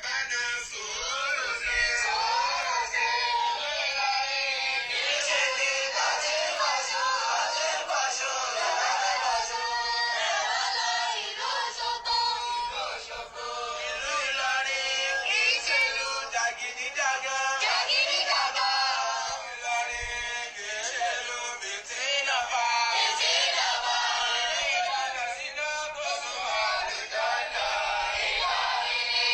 Bá na sùúrù sí. Sùúrù sí. Ìlú Ìlọrin kì í ṣe bí tàbí pọ̀ṣù àti pọ̀ṣù ẹ bá lọ pọ̀ṣù. Ẹ bá lọ ìlú Òṣogbo. Ìlú Òṣogbo. Ìlú Ìlọrin kì í ṣe ìlú jàgídíjàgan. Jàgídíjàgan. Ìlọrin kì í ṣe ìlú fìtínàfà. Fìtínàfà. Ìlú síná kó sún àlùjánnà. Ìlọrin ni.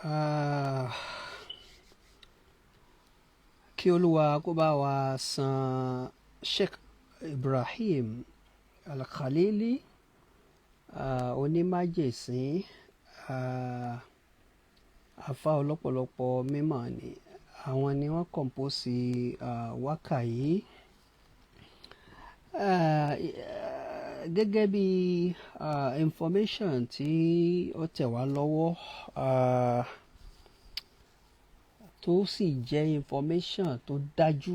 Ah, kí Olúwa kó bá wa san Sheikh Ibrahim Al-Khalili, onímájèsín, afa ọlọ́pọ̀lọpọ̀ mímọ̀ ni. Àwọn ni wọ́n compose wákà yìí. Gẹ́gẹ́ bí information tí ó tẹ̀ wá lọ́wọ́, tó sì jẹ́ information tó dájú,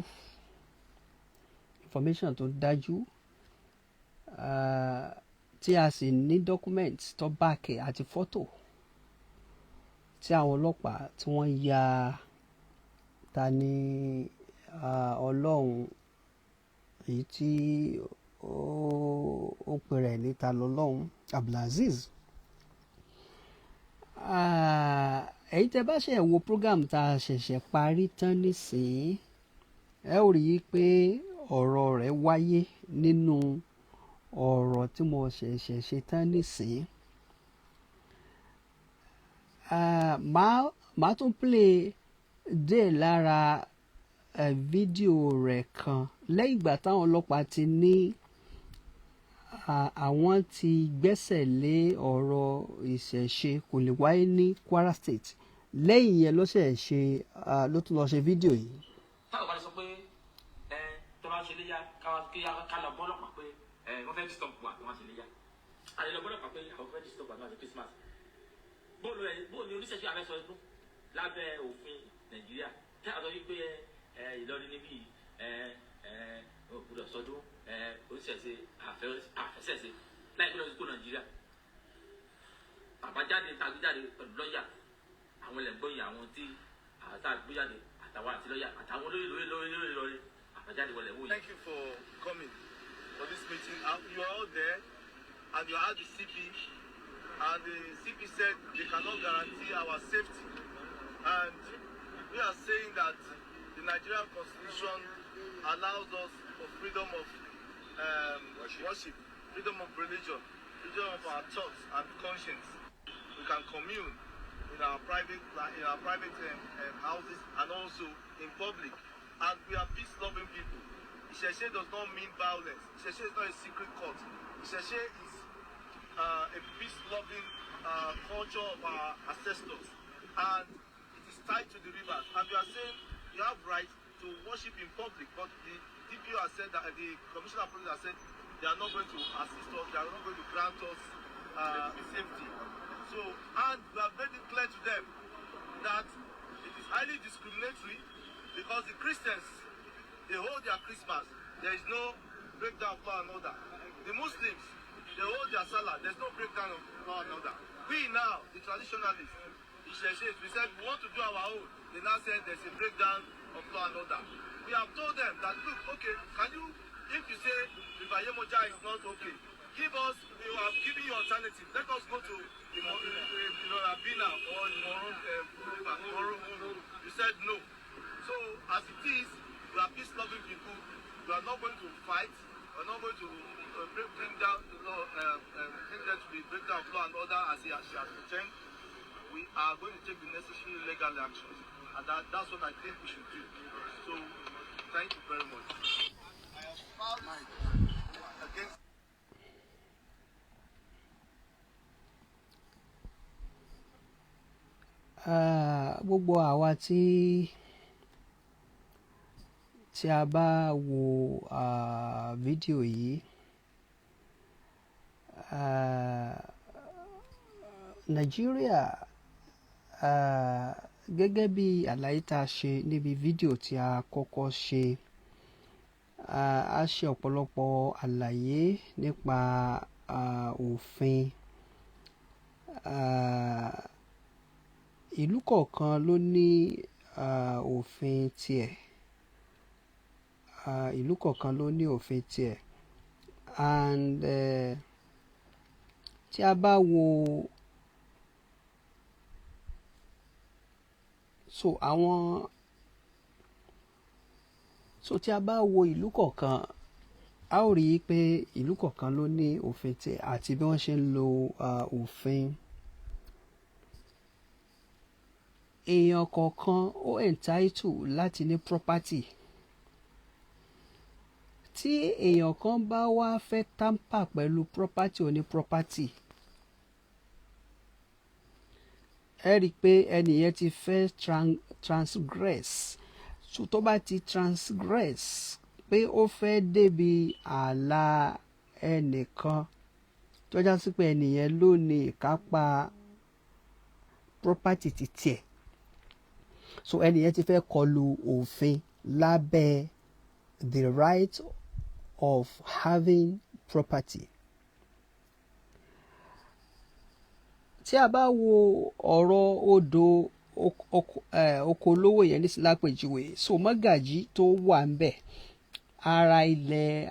information tó dájú, tí a sì ní document tó back ẹ̀ àti fọ́tò tí àwọn ọlọ́pàá tí wọ́n ya ta ní Ọlọ́run, èyí tí ó pè rẹ̀ ní Ta lọ́lọ́run Abdulazeez. Èyí tẹ́ bá ṣe wo program tá a ṣẹ̀ṣẹ̀ parí tán nísìnyí, ẹ ó rí i pé ọ̀rọ̀ rẹ̀ wáyé nínú ọ̀rọ̀ tí mo ṣẹ̀ṣẹ̀ ṣe tán nísìnyí. Màá tún play díẹ̀ lára fídíò rẹ̀ kan lẹ́yìn ìgbà táwọn ọlọ́pàá ti ní àwọn ti gbẹ́sẹ̀ lé ọ̀rọ̀ ìṣẹ̀ṣe kò lè wáyé ní Kwara State. Lẹ́yìn yẹn ló ṣẹ̀ ṣe, ló tún lọ ṣe fídíò yìí. Táwọn bá ti sọ pé ẹ tó bá ṣe léyà ká lọ bọ́lọ́pàá pé ẹ wọ́n fẹ́ disturb wa tó wọ́n ṣe léyà, àlè lọ bọ́lọ́pàá pé àwọn fẹ́ disturb wa tó wọ́n ṣe Christmas. Bóòlù ẹ bóòlù oníṣẹ́ṣẹ́ afẹ́ sọ ẹdún lábẹ́ òfin Nàìjíríà tí a sọ wípé ẹ Ìlọrin níbí ẹ ẹ ò gbọ́dọ̀ sọdún ẹ oníṣẹ̀ṣe àfẹsẹ̀ṣe láì gbọ́dọ̀ sí kó Nàìjíríà. Àbájáde tàgbéjáde pẹ̀lú lọ́ọ̀yà àwọn ẹlẹ́gbọ́n àwọn tí àtàgbéjáde àtàwọn àti lọ́ọ̀yà àtàwọn olóyè lóyè lóyè lóyè lóyè àbájáde wọlé wòye. Thank you for coming for this meeting. You are all there, and you are the CP, and the CP said they cannot guarantee our safety. And we are saying that the Nigerian Constitution allows us for freedom of worship, freedom of religion, freedom of our thoughts and conscience. We can commune in our private houses and also in public. And we are peace-loving people. Ìṣẹ̀ṣe does not mean violence. Ìṣẹ̀ṣe is not a secret cult. Ìṣẹ̀ṣe is a peace-loving culture of our ancestors, and it is tied to the rivers. And we are saying you have right to worship in public, but the DPO has said that the commissioner of police has said they are not going to assist us. They are not going to grant us safety. So, and we have made it clear to them that it is highly discriminatory because the Christians, they hold their Christmas. There is no breakdown of law and order. The Muslims, they hold their Salah. There's no breakdown of law and order. We now, the traditionalists, Ìṣẹ̀ṣe, we said we want to do our own. They now said there's a breakdown of law and order. We have told them that, look, okay, can you, if you say River Yemoja is not okay, give us, we have given you alternative. Let us go to Abina or Imoro, River. You said no. So, as it is, we are peace-loving people. We are not going to fight. We are not going to bring down the law, bring them to the breakdown of law and order as she has pretend. We are going to take the necessary legal actions, and that's what I think we should do. So, thank you very much. I have filed against. Gbogbo àwa tí a bá wo fídíò yìí, Nàìjíríà, gẹ́gẹ́ bí àlàyé tá a ṣe níbi fídíò tí a kọ́kọ́ ṣe, a ṣe ọ̀pọ̀lọpọ̀ àlàyé nípa òfin. Ìlú kọ̀ọ̀kan ló ní òfin tiẹ̀. Ìlú kọ̀ọ̀kan ló ní òfin tiẹ̀, and tí a bá wo, so àwọn so tí a bá wo ìlú kọ̀ọ̀kan, a ó rí i pé ìlú kọ̀ọ̀kan ló ní òfin tiẹ̀ àti bí wọ́n ṣe ń lo òfin. Èèyàn kọ̀ọ̀kan ó entitled láti ní property. Tí èèyàn kan bá wá fẹ́ tamper pẹ̀lú property oní property, ẹ rí i pé ẹni yẹn ti fẹ́ transgress. So tó bá ti transgress pé ó fẹ́ débi ààlà ẹnìkan tó já sí pé ẹni yẹn ló ní ìkápá property ti tiẹ̀, so ẹni yẹn ti fẹ́ kọlu òfin lábẹ́ the right of having property. Tí a bá wo ọ̀rọ̀ odò oko olówó yẹn ní lápèjúwe, so mọ́gàjí tó wà ń bẹ̀, ara ilẹ̀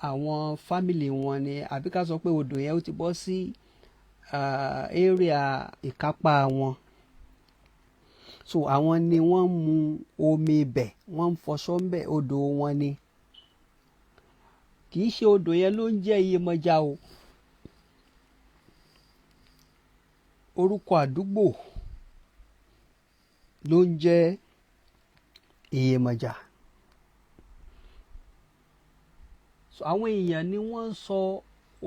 àwọn fámìlì wọn ni, àbí ká sọ pé odò yẹn ó ti bọ́ sí area ìkápá wọn. So àwọn ni wọ́n ń mu omi ibẹ̀, wọ́n ń fọṣọ ń bẹ̀, odò wọn ni. Kì í ṣe odò yẹn ló ń jẹ́ Iyemọja o. Orúkọ àdúgbò ló ń jẹ́ Iyemọja. So àwọn èèyàn ni wọ́n ń sọ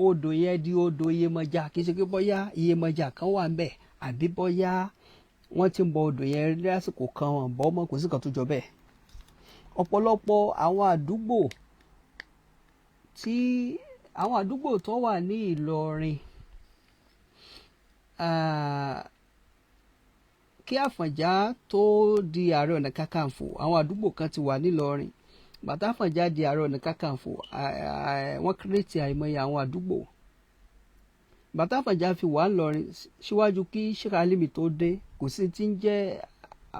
odò yẹn di odò Iyemọja. Kì í ṣe pé bóyá Iyemọja kan wà ń bẹ̀ àbí bóyá wọ́n ti ń bọ odò yẹn lásìkò kan, wọ́n bọ́ mọ́, kò sí kan tó jọ bẹ́ẹ̀. Ọ̀pọ̀lọpọ̀ àwọn àdúgbò tí àwọn àdúgbò tó wà ní Ìlọrin, kí Àfọ̀njá tó di Ààrẹ Ọ̀nà Kakanfò, àwọn àdúgbò kan ti wà nílọrin. Bàtà Àfọ̀njá di Ààrẹ Ọ̀nà Kakanfò, wọ́n kírètì àìmọye àwọn àdúgbò. Bàtà Àfọ̀njá fi wà ńlọrin síwájú kí Sheikh Alimi tó dé, kò sí tí ń jẹ́,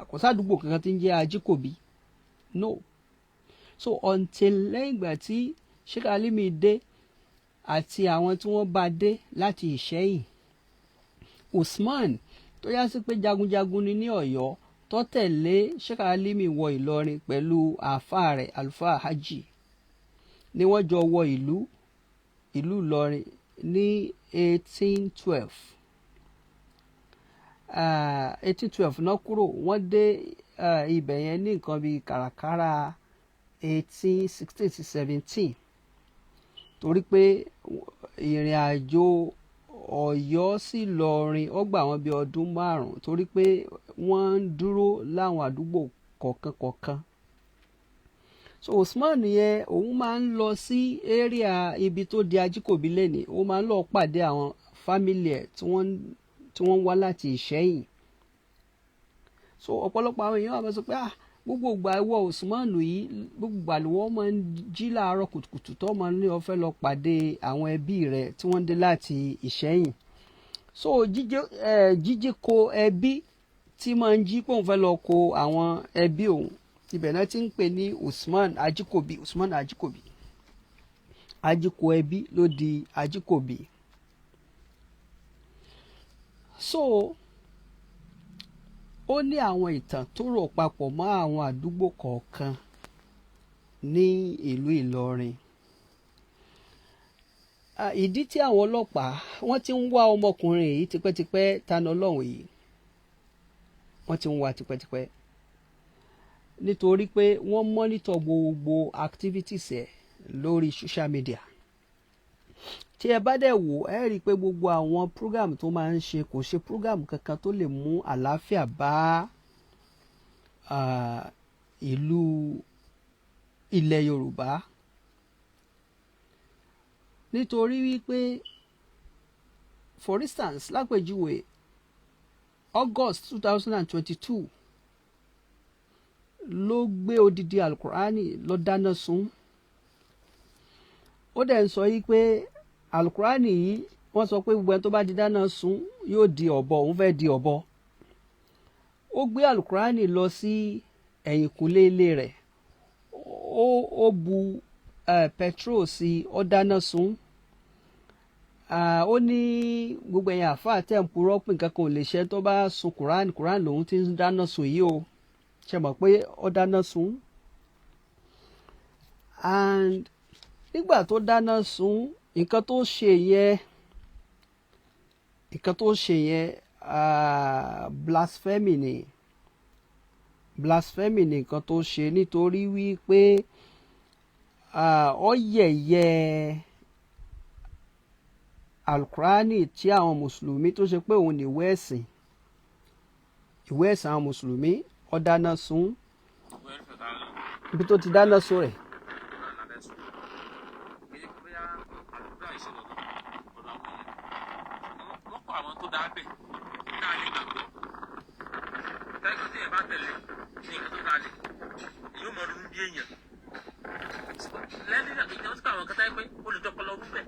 kò sádùúgbò kankan tí ń jẹ́ Ajíkòbí, no. So until lẹ́yìn ìgbà tí Sheikh Alimi dé àti àwọn tí wọ́n bá dé láti Ìṣẹ́yìn, Usman tó yá sí pé jagunjagun ni ní Ọ̀yọ́, tó tẹ̀lé Sheikh Alimi wọ Ìlọrin pẹ̀lú àáfàá rẹ̀ Àlùfáà Hajj, ni wọ́n jọ wọ ìlú Ìlọrin ní 1812. 1812 náà kúrò, wọ́n dé ibẹ̀ yẹn ní nǹkan bíi kàràkàrà 1816 sí 17, torí pé ìrìn àjò Ọ̀yọ́ sí Ìlọrin ó gbà wọ́n bí ọdún 5, torí pé wọ́n ń dúró láwọn àdúgbò kọ̀ọ̀kan kọ̀ọ̀kan. So Usman yẹn òun máa ń lọ sí area ibi tó di Ajíkòbí lẹ́ni, ó máa ń lọ pàdé àwọn fámìlì ẹ̀ tí wọ́n wá láti Ìṣẹ́yìn. So ọ̀pọ̀lọpọ̀ àwọn èèyàn wà sọ pé gbogbo ìgbà ìwọ Usman yìí, gbogbo ìgbà ni wọ́n máa ń jí láàárọ̀ kùtùkùtù tó máa ń ní ó fẹ́ lọ pàdé àwọn ẹbí rẹ̀ tí wọ́n dé láti Ìṣẹ́yìn. So jíjí kó ẹbí tí máa ń jí pé òun fẹ́ lọ kó àwọn ẹbí òun, ibẹ̀ náà ti ń pè ní Usman Ajíkòbí. Usman Ajíkòbí, Ajíkò ẹbí ló di Ajíkòbí. So ó ní àwọn ìtàn tó rò papọ̀ mọ́ àwọn àdúgbò kọ̀ọ̀kan ní ìlú Ìlọrin. Ìdí tí àwọn ọlọ́pàá wọ́n ti ń wá ọmọkùnrin yìí tipẹ́tipẹ́, Tani Olohun yìí wọ́n ti ń wá tipẹ́tipẹ́, nítorí pé wọ́n monitor gbogbo activities ẹ̀ lórí social media. Tí ẹ bá dẹ̀ wò, ẹ rí i pé gbogbo àwọn program tó máa ń ṣe, kò ṣe program kankan tó lè mú àlàáfíà bá ìlú ilẹ̀ Yorùbá. Nítorí wípé for instance lápèjúwe August 2022 ló gbé odidi Alukurani lọ dáná sun. Ó dẹ̀ ń sọ yí pé Alukurani yìí, wọ́n sọ pé gbogbo ẹni tó bá ti dáná sun yóò di ọ̀bọ, òun fẹ́ di ọ̀bọ. Ó gbé alukurani lọ sí ẹ̀yìnkùlé ilé rẹ̀, ó bu petrol sí, ó dáná sun. Ó ní gbogbo ẹ̀yin àáfàá tẹ̀ ń purọ́ pé nǹkan kan ò lè ṣe tó bá sun Quran, Quran lòun ti ń dáná sun yìí o. Ṣe mọ̀ pé ó dáná sun? And nígbà tó dáná sun, nǹkan tó ṣe yẹn, blasphemy ni, blasphemy ni nǹkan tó ṣe, nítorí wípé ó yẹ̀yẹ́ Alukurani tí àwọn mùsùlùmí tó ṣe pé òun ní ìwé ẹ̀sìn àwọn mùsùlùmí. Ó dáná sun ibi tó ti dáná sun rẹ̀. Wọ́n kọ́ àwọn tó dáa bẹ̀ tá a lè gbàgbọ́ táyọ̀ tí ẹ̀ bá tẹ̀lé ní nǹkan tó dáa lè èyí ó mọ ọdún bí èèyàn lẹ́nu ìjọba tí àwọn kan táyé pé olùdókòlò ọdún bẹ̀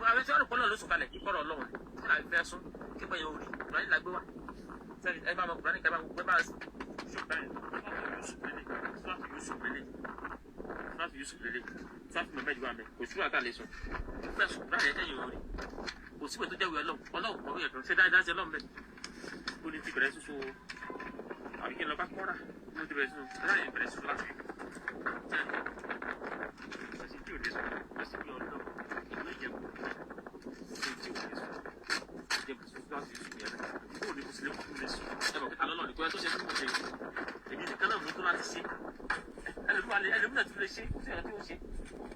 àwọn tí wọ́n rò pé Ọlọ́run ló sùn kalẹ̀ ìkọ̀rọ̀ Ọlọ́run tí wọ́n fẹ́ sún kí pé yẹn orí Kùránì la gbé wá sẹ́ni. Ẹ bá mọ Kùránì kẹ́ bá mọ pé bá Yusuf lélẹ̀, Suratu Yusuf lélẹ̀, Suratu Mẹ́mẹ́jì wà mẹ́ kò sí wàhálà lè sùn fẹ́ sùn Kùránì ẹ̀ tẹ́yìn orí kò síwèé tó jẹ́ ìwé Ọlọ́run. Ọlọ́run kọ̀wé ẹ̀kan ṣé dáadáa sí Ọlọ́run bẹ́ẹ̀ ó ní ti bẹ̀rẹ̀ sísọ àbí kí n lọ bá kọ́ra mo ti bẹ̀rẹ̀ sísọ láyé bẹ̀rẹ̀ sísọ láti jẹ́ ẹ̀sìn tí ò lè sọ ẹ̀sìn bí Ọlọ́run ìwé ìjẹ̀bù tí ò lè sọ ìjẹ̀bù sọ láti sùn yẹn kó ní kó sì lè kó lè sùn. Ẹ mọ̀ pé alọ́ náà ní kó yẹ tó ṣe fún mi ṣe èmi nìkan náà ló tó láti ṣe ẹlòmíràn tún lè ṣe kò sí ẹ̀rọ tí ó ṣe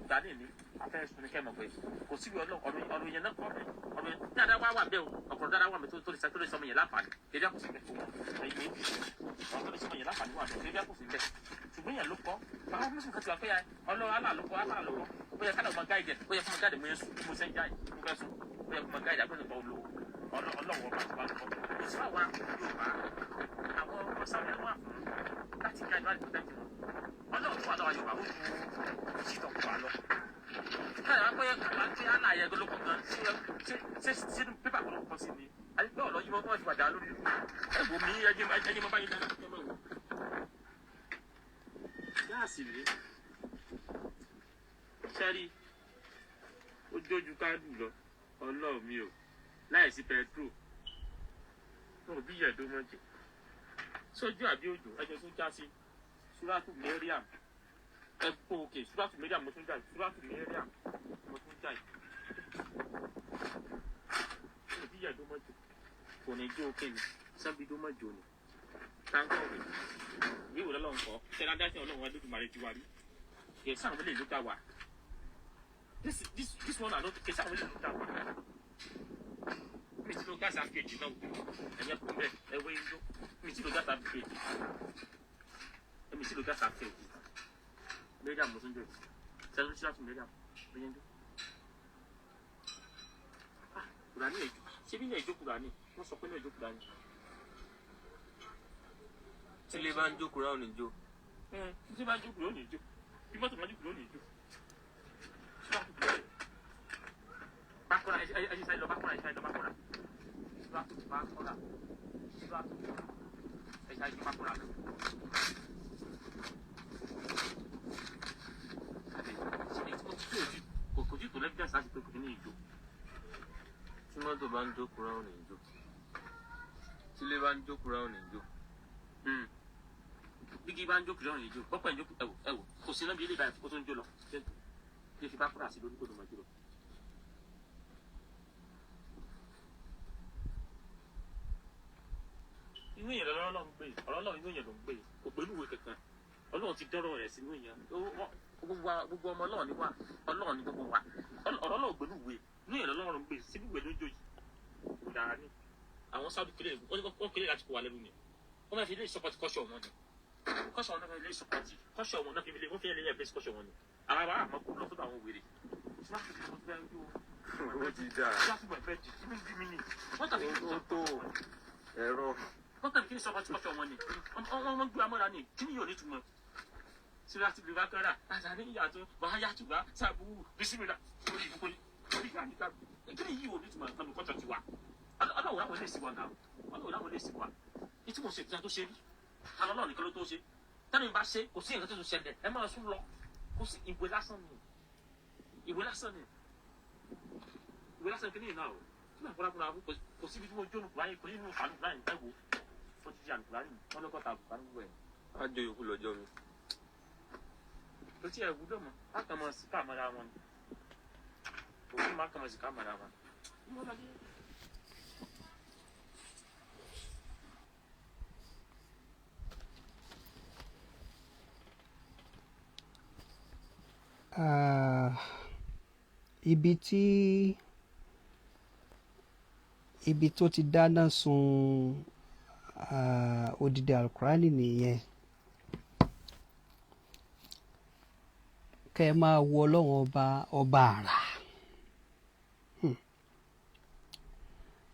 gbà ní ìní afẹ́ sùn ní kẹ́ mọ̀ pé kò síbi ọ̀rọ̀ ọ̀rọ̀ yẹn náà kọ́ ọ̀rọ̀ yẹn dáadáa wá wà bẹ́ẹ̀ o. Ọ̀pọ̀lọpọ̀ dáadáa wà bẹ́ẹ̀ tó lè sọmọ yẹn láǹfààní dédé àkùsí bẹ́ẹ̀ fún wọn ẹ̀yìn ọ̀rọ̀ tó lè sọmọ yẹn láǹfààní wà bẹ́ẹ̀ dédé àkùsí bẹ́ẹ̀. Ṣùgbọ́n yẹn ló kọ́ báwọn mùsùlùmí kan ti wà pé Ọlọ́run Allah ló kọ́, Allah ló kọ́. Ó yẹ kálọ̀ ọmọ guide ẹ̀, ó yẹ fún ọmọ guide. Mo yẹ sùn, mo sẹ́ jáì, mo fẹ́ sùn, ó yẹ fún ọmọ guide àgbẹ̀sọ̀ bá olówó Ọlọ́run ọba ti wà lọ́kọ́. Kò sí àwa Yorùbá, àwọn ọmọ sábẹ́ wà fún láti guide, láti protect wọn. Ọlọ́run tó wà lọ́wọ́ Yorùbá ó ju ìṣìtọ̀ wà lọ. Káyọ̀ wá pé àti aláyẹ ló kọ gan ṣé ṣé sínú pépà kan ló kọ sí ni àti pé ọ̀rọ̀ yìí wọ́n ti wà dá lórí. Ẹ wò mí, ẹjẹ ẹjẹ mọ báyìí lẹ́nu ẹ mọ̀ wò. Gáàsì rèé sẹ́rí, ó jójú káàdù lọ. Ọlọ́ọ̀ mi ò láìsí petrol wọn ò bí ìyẹ̀dó mọ́ jẹ sójú àbí òjò ẹjọ tó já sí Suratu Mariam. Ẹ kó òkè Suratu Mariam mo tún jà yìí, Suratu Mariam mo tún jà yìí. Ò bí ìyẹ̀dó mọ́ jẹ kò ní jó òkè ni sábìdó mọ́ jò ni táǹkọ̀ rẹ̀ ìwé ìwé lọ́lọ́run kọ́ ṣẹlá dá sí Ọlọ́run Ẹlẹ́dùmarè ti wá rí kì í sáwọn eléyìí ló dá wa. This one àlọ́ kì í sáwọn eléyìí ló dá wa. Mi ti lo gáàsì àkejì náà, ẹ̀yẹ kò bẹ́ẹ̀ ẹ̀wé ń mi ti lo gáàsì àkejì, èmi ti lo gáàsì àkejì. Mariam mo tún jẹ sẹ́yìn sí láti Mariam bẹ́yẹn dé. Ah, Kùránì ẹ̀jọ̀ ṣé bí ní ẹ̀jọ̀ Kùránì wọ́n sọ pé ní ẹ̀jọ̀ Kùránì. Tí ilé bá ń jó, Kùránì ò ní jó. Ẹ tí bá jó Kùránì ò ní jó, bí mọ́tò bá jó Kùránì ò ní jó. Bákọ́rà ẹ ẹ ṣe lọ bákọ́rà, ẹ ṣe lọ bákọ́rà, bákọ́rà ẹ ṣe lọ bákọ́rà lọ. Kò tí tó l'evidence láti pé kò ní ìjó. Tí mọ́tò bá ń jó, Kùránì ò ní jó. Tí ilé bá ń jó, Kùránì ò ní jó. Bígí bá ń jó, Kùránì ò ní jó. Bọ́pọ̀ ẹ̀ ń jó. Ẹ̀wò ẹ̀wò, kò sí náà bí ilé ìbáyìí kó tó ń jó lọ bí fi bákọ́rà sí lórí kó tó máa jó lọ. Inú èèyàn lọ́rọ́ Ọlọ́run gbé ọ̀rọ̀ Ọlọ́run, inú èèyàn ló ń gbé, kò pẹ̀lú ìwé kankan. Ọlọ́run ti dọ́rọ̀ rẹ̀ sínú èèyàn. Gbogbo ọmọ Ọlọ́run ni wá, Ọlọ́run ni gbogbo wa. Ọ̀rọ̀ Ọlọ́run gbẹ̀lú ìwé, inú èèyàn lọ́rọ̀ ń gbé sínú ìwé lójó yìí kò dára ní. Àwọn Sáúdí kéré, wọ́n kéré láti kó wa lẹ́rú ni. Wọ́n máa fi ilé support kọ́ṣọ̀ wọn ni, kọ́ṣọ̀ wọn náà fi ilé support kọ́ṣọ̀ wọn náà fi ilé wọ́n fi ilé ẹ̀fẹ́ kọ́ṣọ̀ wọn ni. Àwọn àmọ́ kó lọ sọ́dọ̀ àwọn wèrè. Ó ti dáa. Ó tó ẹ̀rọ. Wọ́n kàn kí ní support kọ́ṣọ̀ wọn ni wọ́n gbé amọ́ra ni. Kí ni yóò ní túmọ̀ síra ti lè bá kára àtàrí ìyàtọ̀ wàá yàtúbà sàbúrú bísímìlà orí ìbùkún. Kí ni yìí ò ní tùmọ̀ nǹkan mi kọ́tọ̀ tiwa? Ọlọ́run láwọn lè sí wa náà, Ọlọ́run láwọn lè sí wa. Ní tí mo ṣe ìtura tó ṣe rí, àlọ́ nìkan ló tó ṣe. Tẹ́lẹ̀ mi bá ṣe, kò sí nǹkan tó tún ṣẹlẹ̀, ẹ máa sún lọ. Kò sí ìwé lásán ni. Ìwé lásán ni. Ìwé lásán kí ni ìnáà o? Tí màá kọ́ra kúra, kò síbi tí mo jó nùkúrá yìí, kò ní inú àlùkùrá yìí, ẹ wò. Ó ti di àlùkùrá yìí, wọ́n lọ́kọ̀ọ́ta àlùkùrá yìí wẹ̀. Á jọ yòókù lọ́jọ́ mi. Kò tí ẹ wúlò mọ́, á kàn mọ́ sí káàmọ́ra wọn ni. Òun máa kàn mọ́ sí káàmọ́ra wọn. Ah, ibi tí ibi tó ti dáná sun odidi alukurani nìyẹn. Kẹ́ ẹ máa wo Ọlọ́run ọba ọba àrà.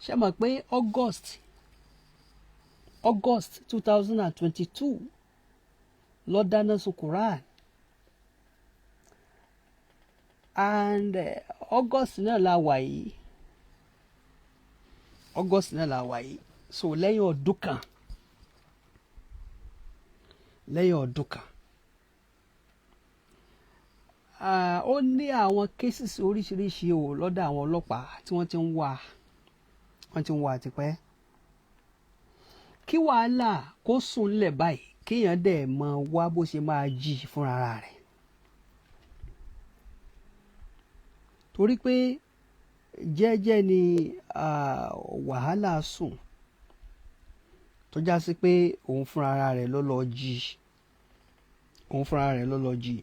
Ṣé mọ̀ pé August 2022 ló dáná sun Quran, and August náà la wà yìí, August náà la wà yìí. So lẹ́yìn ọdún kan, lẹ́yìn ọdún kan, ó ní àwọn cases oríṣiríṣi o lọ́dọ̀ àwọn ọlọ́pàá tí wọ́n ti ń wá, wọ́n ti ń wá tipẹ́. Kí wàhálà kó sùn lẹ̀ báyìí, kéèyàn dẹ̀ mọ wá bó ṣe máa jí fúnra rẹ̀, torí pé jẹ́jẹ́ ni wàhálà sùn tó já sí pé òun fúnra rẹ̀ ló lọ jí, òun fúnra rẹ̀ ló lọ jí.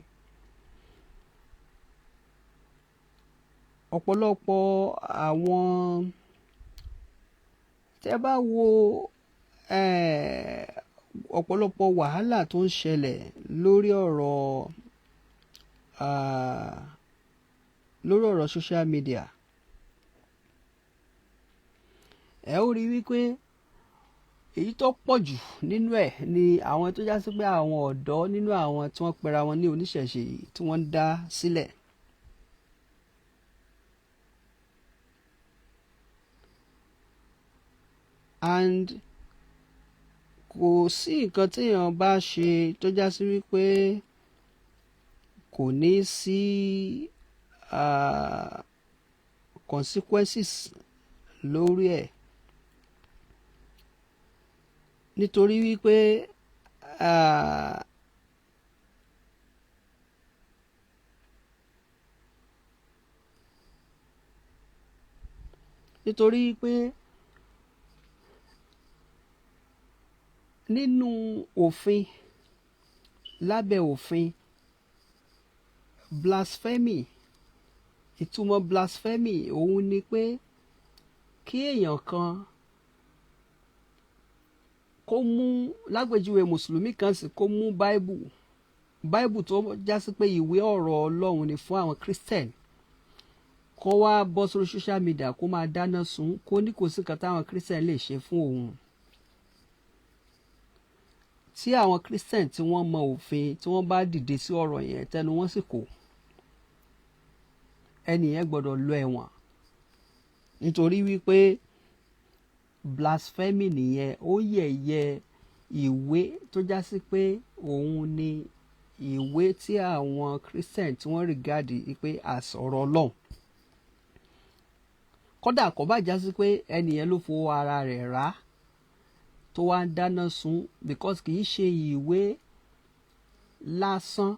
Ọ̀pọ̀lọpọ̀ àwọn tẹ́ bá wo ọ̀pọ̀lọpọ̀ wàhálà tó ń ṣẹlẹ̀ lórí ọ̀rọ̀ social media, ẹ ó rí wípé èyí tó pọ̀ jù nínú ẹ̀ ni àwọn tó já sí pé àwọn ọ̀dọ́ nínú àwọn tí wọ́n pera wọn ní oníṣẹ̀ṣe yìí tí wọ́n ń dá sílẹ̀. And kò sí nǹkan téèyàn bá ṣe tó já sí wípé kò ní sí consequences lórí ẹ̀, nítorí wípé nítorí pé nínú òfin, lábẹ́ òfin, blasphemy, ìtumọ̀ blasphemy òun ni pé kí èèyàn kan kó mú, lágbèjúwe mùsùlùmí kan sì kó mú báìbù tó já sí pé ìwé ọ̀rọ̀ Ọlọ́run ni fún àwọn Christian, kó wá bọ́ sórí social media kó máa dáná sun, kó ní kò sí nǹkan táwọn Christian lè ṣe fún òun. Tí àwọn Christian tí wọ́n mọ òfin tí wọ́n bá dìde sí ọ̀rọ̀ yẹn, tẹnu wọn sì kò, ẹni yẹn gbọ́dọ̀ lọ ẹ̀wọ̀n, nítorí wípé blasphemy nìyẹn. Ó yẹ̀yẹ́ ìwé tó já sí pé òun ni ìwé tí àwọn Christian tí wọ́n regard pé as ọ̀rọ̀ Ọlọ́run. Kódà kò bá já sí pé ẹni yẹn ló fowó ara rẹ̀ rà tó wá ń dáná sun, because kì í ṣe ìwé lásán.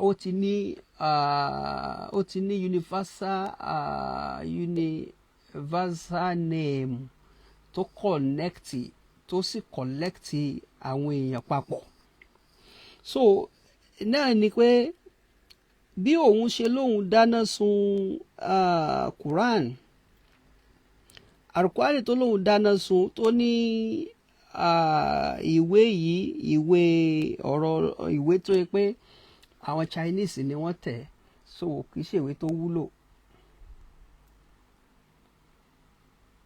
Ó ti ní universal name tó connect, tó sì collect àwọn èèyàn papọ̀. So náà ni pé bí òun ṣe lóun dáná sun Quran, Àlùkùránì tó lóun dáná sun, tó ní ìwé yìí, ìwé ọ̀rọ̀, ìwé tó yẹ pé àwọn Chinese ni wọ́n tẹ̀, so kì í ṣe ìwé tó wúlò.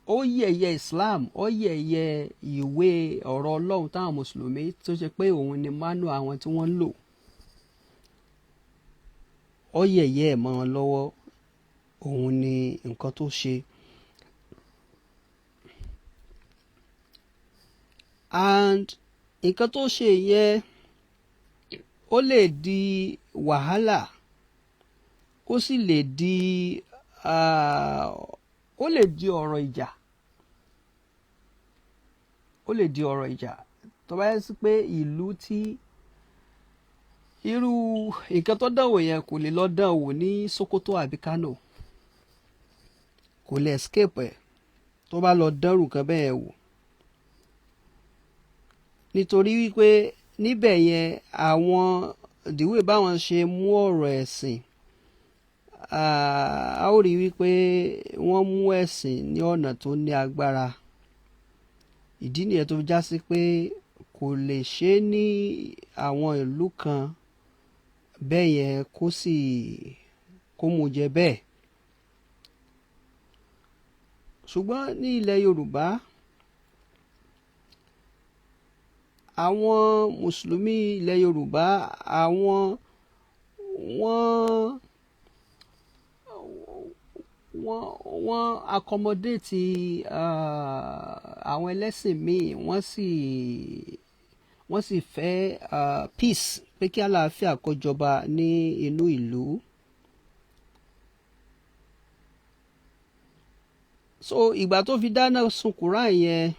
Ó yẹ̀yẹ́ Islam, ó yẹ̀yẹ́ ìwé ọ̀rọ̀ Ọlọ́run táwọn mùsùlùmí tó ṣe pé òun ni manual àwọn tí wọ́n ń lò. Ó yẹ̀yẹ́ ẹ̀ mọ́ wọn lọ́wọ́. Òun ni nǹkan tó ṣe. And nǹkan tó ṣe yẹn, ó lè di wàhálà, ó sì lè di ó lè di ọ̀rọ̀ ìjà, ó lè di ọ̀rọ̀ ìjà tó bá yẹ sí pé ìlú tí irú nǹkan tó dánwò yẹn, kò lè lọ dánwò ní Sokoto àbí Kano, kò lè escape ẹ̀ tó bá lọ dánrù nǹkan bẹ́ẹ̀ wò, nítorí wípé níbẹ̀ yẹn, àwọn ìdíwé báwọn ṣe mú ọ̀rọ̀ ẹ̀sìn, a ó rí wípé wọ́n mú ẹ̀sìn ní ọ̀nà tó ní agbára. Ìdí nìyẹn tó fi já sí pé kò lè ṣe é ní àwọn ìlú kan bẹ́ẹ̀ yẹn kó sì kó mú jẹ bẹ́ẹ̀. Ṣùgbọ́n ní ilẹ̀ Yorùbá, àwọn mùsùlùmí ilẹ̀ Yorùbá, àwọn wọ́n accommodate àwọn ẹlẹ́sìn míì, wọ́n sì fẹ́ peace, pé kí àlàáfíà kó jọba ní inú ìlú. So ìgbà tó fi dáná sun Quran yẹn,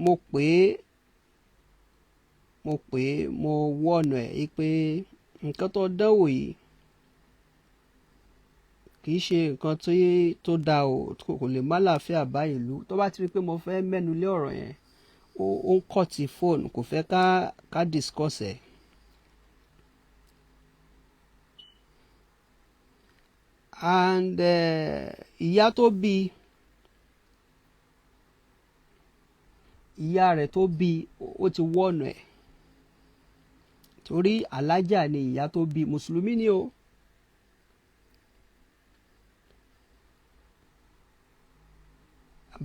mo pè é, mo wọ́nà ẹ̀ pé nǹkan tó dánwò yìí kì í ṣe nǹkan tó dáa o, kò lè má láàfíà bá ìlú. Tó bá ti rí pé mo fẹ́ mẹ́nu lé ọ̀rọ̀ yẹn, ó ń cut fóònù, kò fẹ́ ká discuss ẹ̀. And ìyá tó bí, ìyá rẹ̀ tó bí, ó ti wọ́nà ẹ̀, torí alájà ni ìyá tó bí, mùsùlùmí ni o.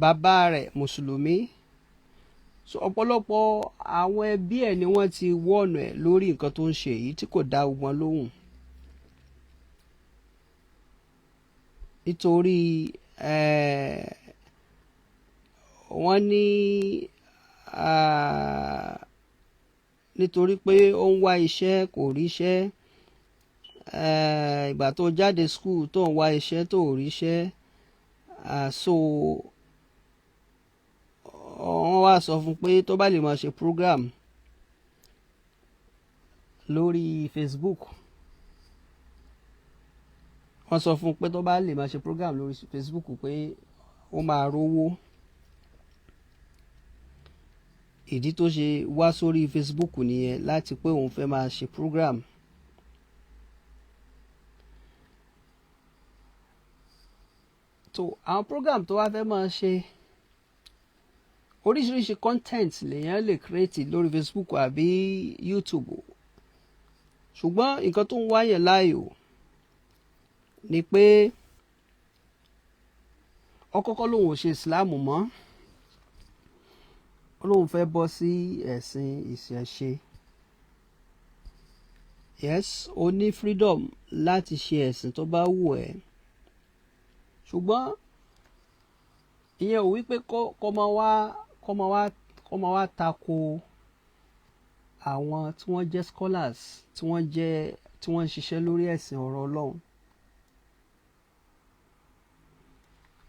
Bàbá rẹ̀ mùsùlùmí. So ọ̀pọ̀lọpọ̀ àwọn ẹbí ẹ̀ ni wọ́n ti wọ́nà ẹ̀ lórí nǹkan tó ń ṣe yìí tí kò dá wọn lóhùn, nítorí wọ́n ní nítorí pé ó ń wá iṣẹ́, kò ríṣẹ́. Ìgbà tó jáde school, tó ń wá iṣẹ́, tó ríṣẹ́, so wọ́n wá sọ fún pé tó bá lè máa ṣe program lórí Facebook, wọ́n sọ fún pé tó bá lè máa ṣe program lórí Facebook pé ó máa rówó. Ìdí tó ṣe wá sórí Facebook nìyẹn, láti pé òun fẹ́ máa ṣe program. Tó àwọn program tó wá fẹ́ máa ṣe, oríṣiríṣi content lèèyàn lè create lórí Facebook àbí YouTube, ṣùgbọ́n nǹkan tó ń wáyẹ̀ láàyò ni pé ọkọ́kọ́ lòun ò ṣe Islam mọ́, ó lóun fẹ́ bọ́ sí ẹ̀sìn ìṣẹ̀ṣe. Yes, o ní freedom láti ṣe ẹ̀sìn tó bá wù ẹ́, ṣùgbọ́n ìyẹn ò wí pé kó máa wá tako àwọn tí wọ́n jẹ́ scholars, tí wọ́n ń ṣiṣẹ́ lórí ẹ̀sìn ọ̀rọ̀ Ọlọ́run.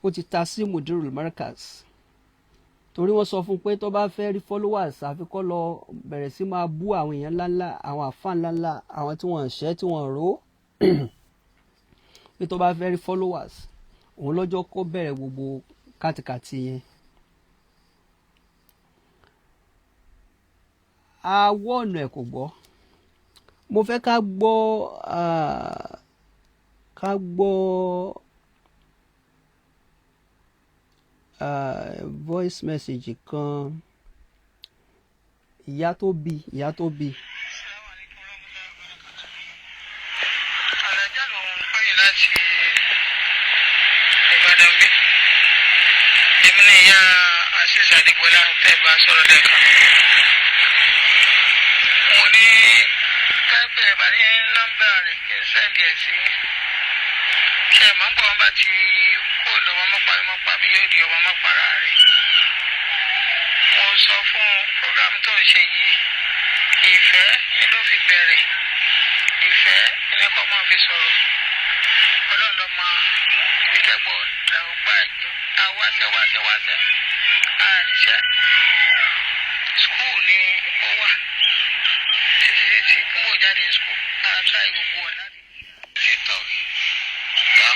Ó ti ta sí Mudirul Markaz, torí wọ́n sọ fún un pé tó bá fẹ́ rí followers, àfi kó lọ bẹ̀rẹ̀ sí máa bú àwọn èèyàn ńláńlá, àwọn àfáà ńláńlá, àwọn tí wọ́n ń ṣẹ́, tí wọ́n rò ó, pé tó bá fẹ́ rí followers òun lọ́jọ́ kó bẹ̀rẹ̀ gbogbo kàtìkàtì yẹn. Awọ́ ọ̀nà ẹ̀ kò gbọ́. Mo fẹ́ ká gbọ́ voice message kan, ìyá tó bí. Alájà ló ń pẹ́yìn láti Ìbàdàn bí. Èmi ni ìyá Azeez Adigbọlá tẹ́ bá sọ̀rọ̀ lẹ́ẹ̀kan. Mo ní kápẹ́ ẹ̀ bá ní Send ẹ̀ sí. Ṣé ẹ̀ mọ̀ ń gbọ́ wọn bá ti kó lọ́mọ mọ́pa mi mọ́pa mi yóò di ọmọ mọ́para rẹ̀. Mo sọ fún program tó ń ṣe yìí, ìfẹ́ ni ló fi bẹ̀rẹ̀, ìfẹ́ ni kò máa fi sọ̀rọ̀. Ọlọ́run ló mọ ibi tẹ́gbọ̀ làwọn gbà àwáṣẹ́ wáṣẹ́ wáṣẹ́ àríṣẹ́. School ni ó wà títí títí n kò jáde school, àtúrà gbogbo ẹ̀ láti TikTok lọ.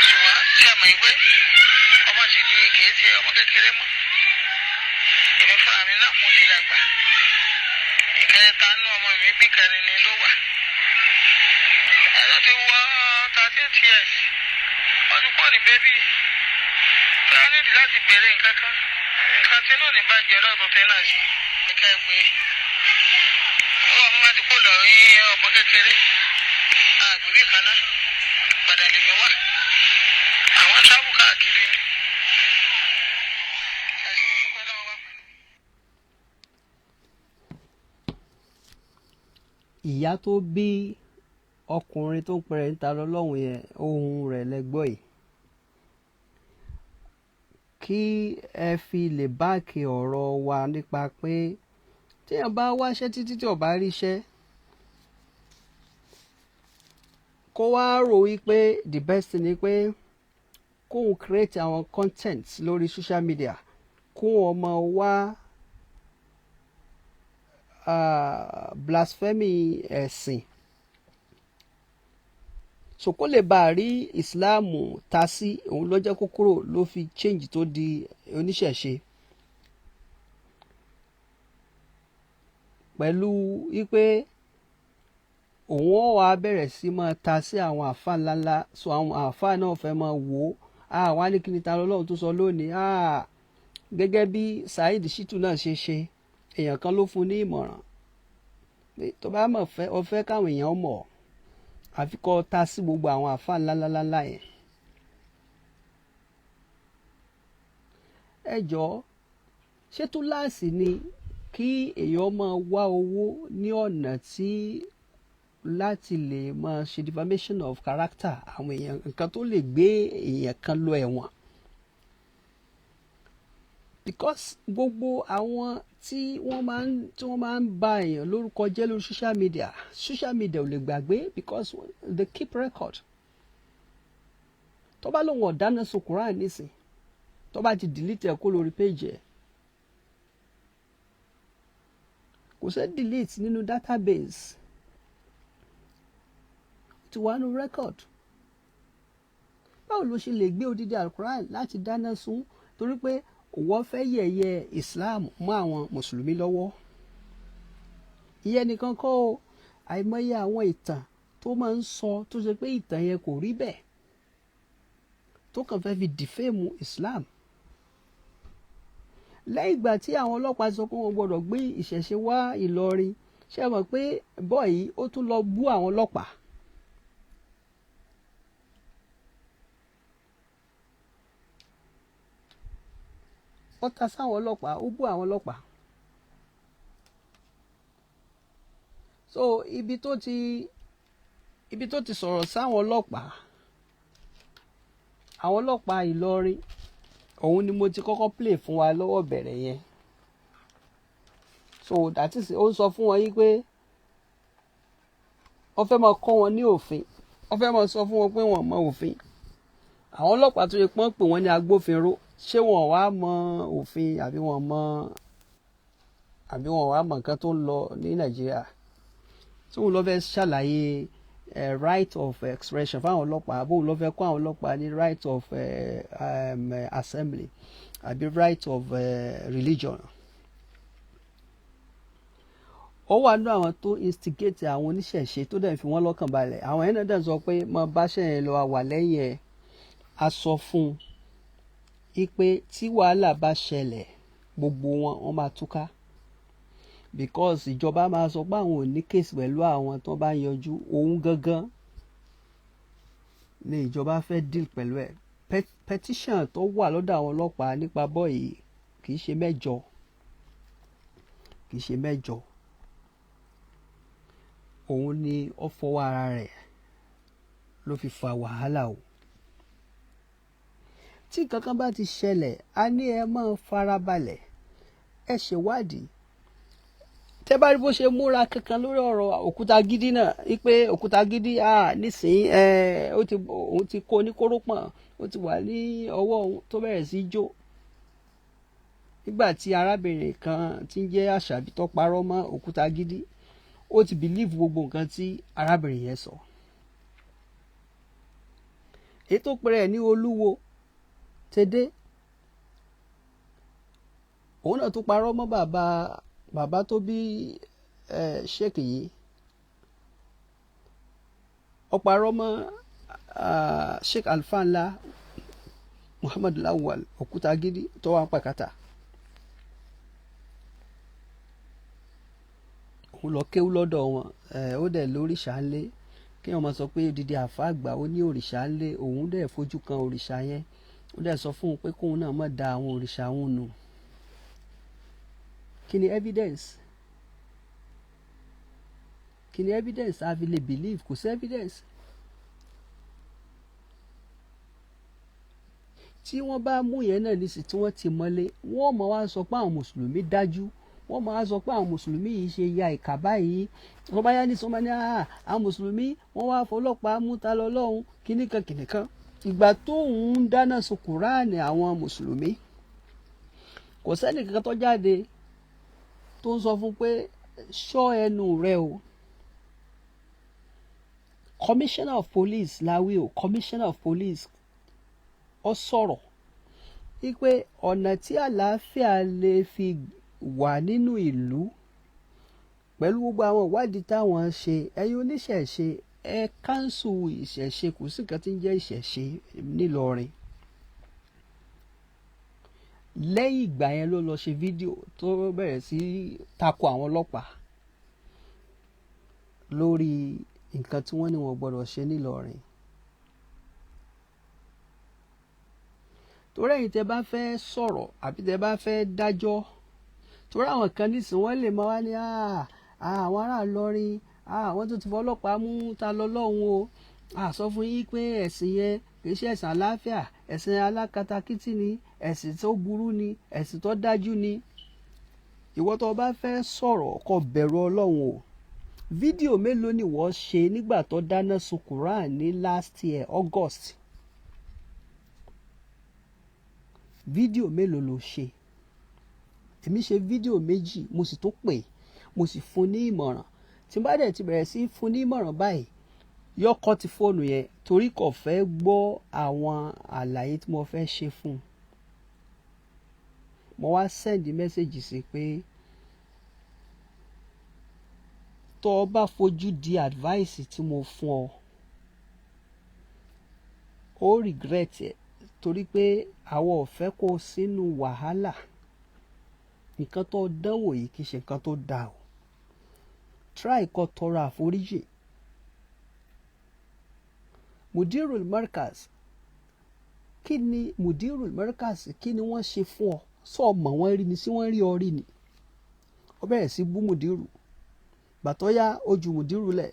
Ṣùgbọ́n tí a mọ̀ ìwé ọmọ ti di kìí ṣe ọmọ kékeré mọ́. Èmi fúnra mi náà mo ti dàgbà. Ìkẹta nú ọmọ mi bí kẹrin ni ló wà. Ẹ̀rọ ti wọ 13 years. Ọdún pọ̀ ní baby. Tí a nídìí láti béèrè nǹkan kan. Nǹkan tí náà ní bàjẹ́ lọ́dún tẹ́ náà ṣe. Ẹ̀ka ẹ̀ pé ó wà mú láti kó lọ rí ọmọ kékeré. Àgbègbè kan náà. Gbàdá lèmi wà. Àwọn travel káàkiri ni. Ẹ ṣé, mo dúpẹ́ lọ́wọ́ wa. Ìyá tó bí ọkùnrin tó ń pẹrẹ ń ta lọ́lọ́run yẹn, ohun rẹ̀ lẹ́gbọ́ yìí. Kí ẹ fi lè back ọ̀rọ̀ wa nípa pé téèyàn bá wáṣẹ́ títí tí ò bá ríṣẹ́, kó wá rò wípé the best thing ni pé kóun create àwọn content lórí social media, kóun ọmọ wá blasphemy ẹ̀sìn, so kó lè bá a rí ìsìláàmù ta sí òun ló jẹ́ kó kúrò, ló fi change tó di oníṣẹ̀ṣe pẹ̀lú wípé òun ó wá bẹ̀rẹ̀ sí máa ta sí àwọn àfa ńláńlá. So àwọn àfa náà fẹ́ máa wò ó, àwa ní kí ni ta lọ́lọ́run tó sọ lónìí? Gẹ́gẹ́ bí Saheed Shittu náà ṣe ṣe, èèyàn kan ló fún ní ìmọ̀ràn pé tó bá mọ̀ fẹ́ ọ fẹ́ káwọn èèyàn mọ̀ ọ́, àfi kó ta sí gbogbo àwọn àfa ńláńláńlá yẹn. Ẹ jọ̀ọ́, ṣé túláàsì ni kí èèyàn máa wá owó ní ọ̀nà tí láti lè máa ṣe defamation of character àwọn èèyàn, nǹkan tó lè gbé èèyàn kan lọ ẹ̀wọ̀n? Because gbogbo àwọn tí wọ́n máa ń ba èèyàn lórúkọ jẹ́ lórí social media, social media ò lè gbàgbé because they keep record. Tó bá lóun ọ̀dáná sun Quran nísìn, tó bá ti delete ẹ̀ kó lórí page ẹ̀, kò sẹ́ delete nínú database, ó ti wà nínú record. Báwo ló ṣe lè gbé odidi Alquran láti dáná sun torí pé wọ́n fẹ́ yẹ̀yẹ́ Islam mọ́ àwọn mùsùlùmí lọ́wọ́? Ìyẹn nìkan kọ́ o, àìmọye àwọn ìtàn tó máa ń sọ tó ṣe pé ìtàn yẹn kò rí bẹ́ẹ̀, tó kàn fẹ́ fi defame Islam. Lẹ́yìn ìgbà tí àwọn ọlọ́pàá sọ pé wọ́n gbọ́dọ̀ gbé ìṣẹ̀ṣe wá Ìlọrin, ṣé ẹ mọ̀ pé boy ó tún lọ bú àwọn ọlọ́pàá? Ó ta sáwọn ọlọ́pàá, ó bú àwọn ọlọ́pàá. So ibi tó ti sọ̀rọ̀ sáwọn ọlọ́pàá, àwọn ọlọ́pàá Ìlọrin, òun ni mo ti kọ́kọ́ play fún wa lọ́wọ́ bẹ̀rẹ̀ yẹn. So that is, ó ń sọ fún wọn yí pé wọ́n fẹ́ máa kọ́ wọn ní òfin, wọ́n fẹ́ máa sọ fún wọn pé wọ́n mọ òfin. Àwọn ọlọ́pàá tó yẹ pọ́n pè wọ́n ní agbófinró, ṣé wọ́n wá mọ òfin àbí wọ́n wá mọ nǹkan tó ń lọ ní Nàìjíríà? Tí òun lọ fẹ́ ṣàlàyé right of expression fáwọn ọlọ́pàá, bóun lọ fẹ́ kọ́ àwọn ọlọ́pàá ní right of assembly àbí right of religion? Ó wà nínú àwọn tó instigate àwọn oníṣẹ̀ṣe, tó dẹ̀ fi wọ́n lọ́kàn balẹ̀. Àwọn yẹn náà dẹ̀ sọ pé mọ báṣẹ́ yẹn lọ, wà lẹ́yìn ẹ̀. A sọ fún un ipe tí wàhálà bá ṣẹlẹ̀, gbogbo wọn, wọ́n máa túká because ìjọba máa sọ pé àwọn ò ní case pẹ̀lú àwọn tó bá ń yọjú. Òun gangan ni ìjọba fẹ́ deal pẹ̀lú ẹ̀. Petition tó wà lọ́dọ̀ àwọn ọlọ́pàá nípa boy kì í ṣe 8, kì í ṣe 8. Òun ni ó fọwọ́ ara rẹ̀ ló fi fa wàhálà o. Tí kankan bá ti ṣẹlẹ̀, a ní ẹ máa farabalẹ̀, ẹ ṣèwádìí. Tẹ́ bá rí bó ṣe múra kankan lórí ọ̀rọ̀ òkúta gidi náà, wípé òkúta gidi nísìnyí ẹ ó ti òun ti kó ní kórópọ̀n, ó ti wà ní ọwọ́ òun tó bẹ̀rẹ̀ sí jó nígbà tí arábìnrin kan tí ń jẹ́ Àṣàbí tó parọ́ mọ́ òkúta gidi. Ó ti believe gbogbo nǹkan tí arábìnrin yẹn sọ. Èyí tó pèrè ní Olúwo tẹ́dẹ́, òun náà tó parọ́ mọ́ bàbá tó bí sheik yìí. Ó parọ́ mọ́ Sheikh Alfa Ńlá Muhammad Lawal Òkútagídí tó wà ń pàkátà. Òun lọ kéwú lọ́dọ̀ wọn, ó dẹ̀ lóríṣà ńlé. Kí wọ́n máa sọ pé odidi àfa àgbà, ó ní òrìṣà ńlé, òun dẹ̀ fojú kan òrìṣà yẹn, ó dẹ̀ sọ fún un pé kóun náà má da àwọn òrìṣà òun nù. Kí ni evidence? Kí ni evidence a fi lè believe? Kò sí evidence. Tí wọ́n bá mú yẹn náà nísì tí wọ́n ti mọ́lé, wọ́n mọ̀ wá sọ pé àwọn mùsùlùmí dájú, wọ́n mọ̀ wá sọ pé àwọn mùsùlùmí yìí ṣe ya ìkà báyìí. Wọ́n bá yá ní sọ́mọ́ ní àwọn mùsùlùmí, wọ́n wá fọlọ́pàá mú ta lọ lọ́hùn kíníkan kíníkan. Ìgbà tó ń dáná sun Kùránì àwọn mùsùlùmí, kò sẹ́ni kankan tó jáde tó ń sọ fún pé ṣọ́ ẹnu rẹ o. Commissioner of police láwí o, commissioner of police, ó sọ̀rọ̀ wípé ọ̀nà tí àlàáfíà lè fi wà nínú ìlú, pẹ̀lú gbogbo àwọn ìwádìí táwọn ṣe, ẹ̀yin oníṣẹ̀ṣe, ẹ cancel ìṣẹ̀ṣe. Kò sí nǹkan tí ń jẹ́ ìṣẹ̀ṣe nílọrin. Lẹ́yìn ìgbà yẹn ló lọ ṣe fídíò tó bẹ̀rẹ̀ sí tako àwọn ọlọ́pàá lórí nǹkan tí wọ́n ní wọ́n gbọ́dọ̀ ṣe nílọrin. Torí ẹ̀yin tẹ́ bá fẹ́ sọ̀rọ̀ àbí tẹ́ bá fẹ́ dájọ́, torí àwọn kan nísìnyí, wọ́n lè máa wá ní àwọn ará Ìlọrin, àwọn tó ti fọlọ́pàá mú ta lọ lọ́hùn o, sọ fún yín pé ẹ̀sìn yẹn kì í ṣe ẹ̀sìn àlàáfíà, ẹ̀sìn alákatakítí ni, ẹ̀sìn tó burú ni, ẹ̀sìn tó dájú ni. Ìwọ tó bá fẹ́ sọ̀rọ̀, kó bẹ̀rù Ọlọ́run o. Fídíò mélòó ni wọ́n ṣe nígbà tó dáná sun Quran ní last year August? Fídíò mélòó ló ṣe? Èmi ṣe fídíò méjì, mo sì tún pè, mo sì fún ní ìmọ̀ràn. Tí n bá dẹ̀ ti bẹ̀rẹ̀ sí fún ní ìmọ̀ràn báyìí, yọ kọ́ ti fóònù yẹn torí kò fẹ́ gbọ́ àwọn àlàyé tí mo fẹ́ ṣe fún un. Mo wá send message sí pé tó o bá fojú di advice tí mo fún ọ, ó regret ẹ̀, torí pé àwọn ò fẹ́ kó o sínú wàhálà. Nǹkan tó dánwò yìí kì í ṣe nǹkan tó dáa o. Try kó tọrọ àforíjì. Mudirul Markaz, kí ni Mudirul Markaz, kí ni wọ́n ṣe fún ọ? Sọ mọ̀ wọ́n rí ni sí wọ́n rí ọ rí ni? Ó bẹ̀rẹ̀ sí bú Mudiru. Gbàtọ́ yá, ó ju Mudiru lẹ̀,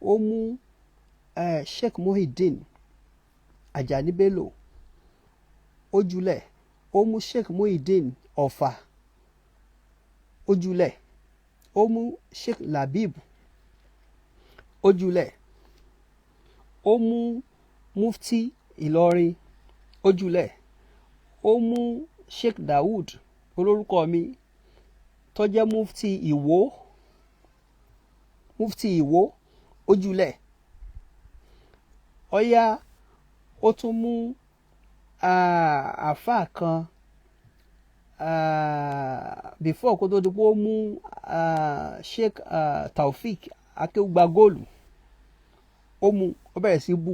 ó mú Sheikh Muhyiddin Ajani Bello, ó jùlẹ̀, ó mú Sheikh Muhyiddin Ọ̀fà, ó jùlẹ̀, ó mú Sheikh Labib, ó jùlẹ̀, ó mú Mufti Ìlọrin, ó jùlẹ̀, ó mú Sheikh Dawood olórúkọ mi tó jẹ́ Mufti Ìwó, Mufti Ìwó, ó jùlẹ̀. Ó yá, ó tún mú àáfàá kan before kó tó di pé ó mú Sheikh Taofik Akéwùgbà góòlù, ó mú, ó bẹ̀rẹ̀ sí bú.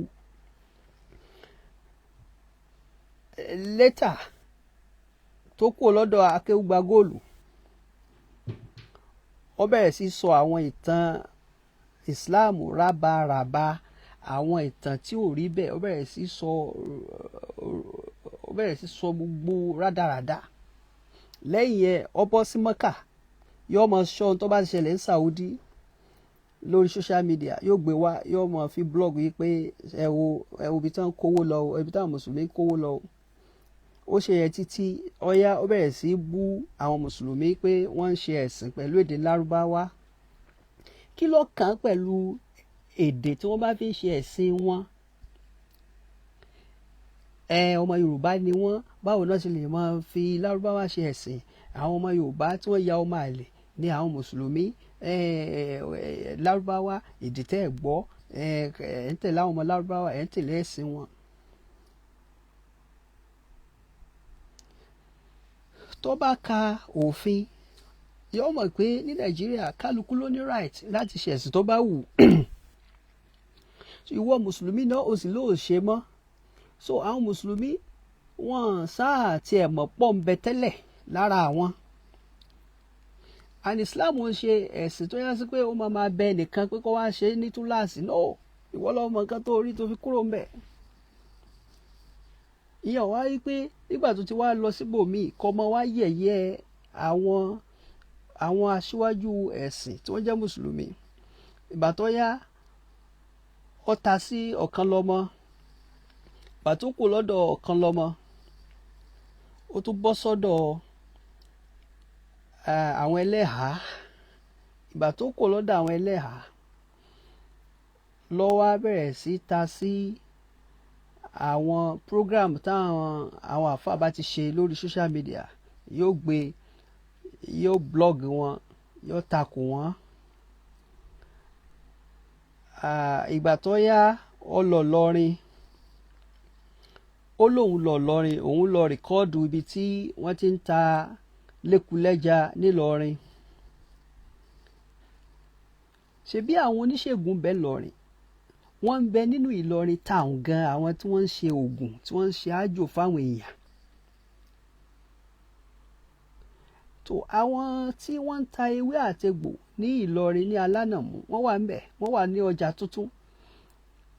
Later tó kúrò lọ́dọ̀ Akéwùgbà góòlù, ó bẹ̀rẹ̀ sí sọ àwọn ìtàn Islam rábaràba, àwọn ìtàn tí ò rí bẹ́ẹ̀. Ó bẹ̀rẹ̀ sí sọ gbogbo rádaràda. Lẹ́yìn ẹ̀, ó bọ́ sí Mọ́kà, yóò mọ sọ ohun tó bá ṣẹlẹ̀ ní Saudi. Lórí social media, yóò gbé wá, yóò mọ̀ fi blog yìí pé ẹ wo, ẹ wo ibi tí wọ́n ń kówó lọ o, ibi táwọn mùsùlùmí ń kówó lọ o. Ó ṣe yẹn títí ọyá, ó bẹ̀rẹ̀ sí í bú àwọn mùsùlùmí pé wọ́n ń ṣe ẹ̀sìn pẹ̀lú èdè Lárúbáwá. Kí ló kàn án pẹ̀lú èdè tí wọ́n bá fi ń ṣe ẹ̀sìn wọn? Ẹ ọmọ Yorùbá ni wọ́n, báwo náà ṣe lè máa fi Lárúbáwá ṣe ẹ̀sìn? Àwọn ọmọ Yorùbá tí wọ́n ya ọmọ àlè ní àwọn mùsùlùmí. Ẹ ẹ Lárúbáwá, èdè tẹ́ ẹ̀ gbọ́, ẹ ẹ ń tẹ̀lé àwọn ọmọ Lárúbáwá, ẹ ń tẹ̀lé ẹ̀sìn wọn. Tó bá ka òfin, yóò mọ̀ pé ní Nàìjíríà, kálukú ló ní right láti ṣe ẹ̀sìn tó bá wù. Ìwọ mùsùlùmí náà, ó sì lóò ṣe mọ́. So àwọn mùsùlùmí, wọ́n sáà tiẹ̀ mọ̀ pọ̀ ń bẹ tẹ́lẹ̀ lára àwọn. And Islam ń ṣe ẹ̀sìn tó yá sí pé ó máa bẹ nìkan pé kó wá ṣe ní túláàsì. No, ìwọ ló mọ nǹkan tó rí tó fi kúrò ń bẹ̀. Ìyẹn wá rí pé nígbà tó ti wá lọ síbòmíì, kọ́ mọ wá yẹ̀yẹ́ àwọn aṣíwájú ẹ̀sìn tí wọ́n jẹ́ mùsùlùmí. Ìgbà tó yá, ó ta sí Ọ̀kanlọ́mọ. Ìgbà tó kù lọ́dọ̀ Ọ̀kanlọ́mọ, ó tún bọ́ sọ́dọ̀ àwọn ẹlẹ́hàá. Ìgbà tó kù lọ́dọ̀ àwọn ẹlẹ́hàá ló wá bẹ̀rẹ̀ sí ta sí àwọn program táwọn àwọn àfáà bá ti ṣe lórí social media. Yóò gbé, yóò blog wọn, yóò takò wọ́n. Ìgbà tó yá, ó lọ Ìlọrin. Ó lóun lọ Ìlọrin, òun lọ record ibi tí wọ́n ti ń ta lẹ́kulẹ́ja nílọrin. Ṣebí àwọn oníṣègùn bẹ́ẹ̀ lọrin, wọ́n ń bẹ nínú Ìlọrin town gan, àwọn tí wọ́n ń ṣe oògùn, tí wọ́n ń ṣe àjò fáwọn èèyàn. Tó àwọn tí wọ́n ń ta ewé àtegbò ní Ìlọrin, ní Alánàmú, wọ́n wà ńbẹ̀, wọ́n wà ní ọjà tuntun.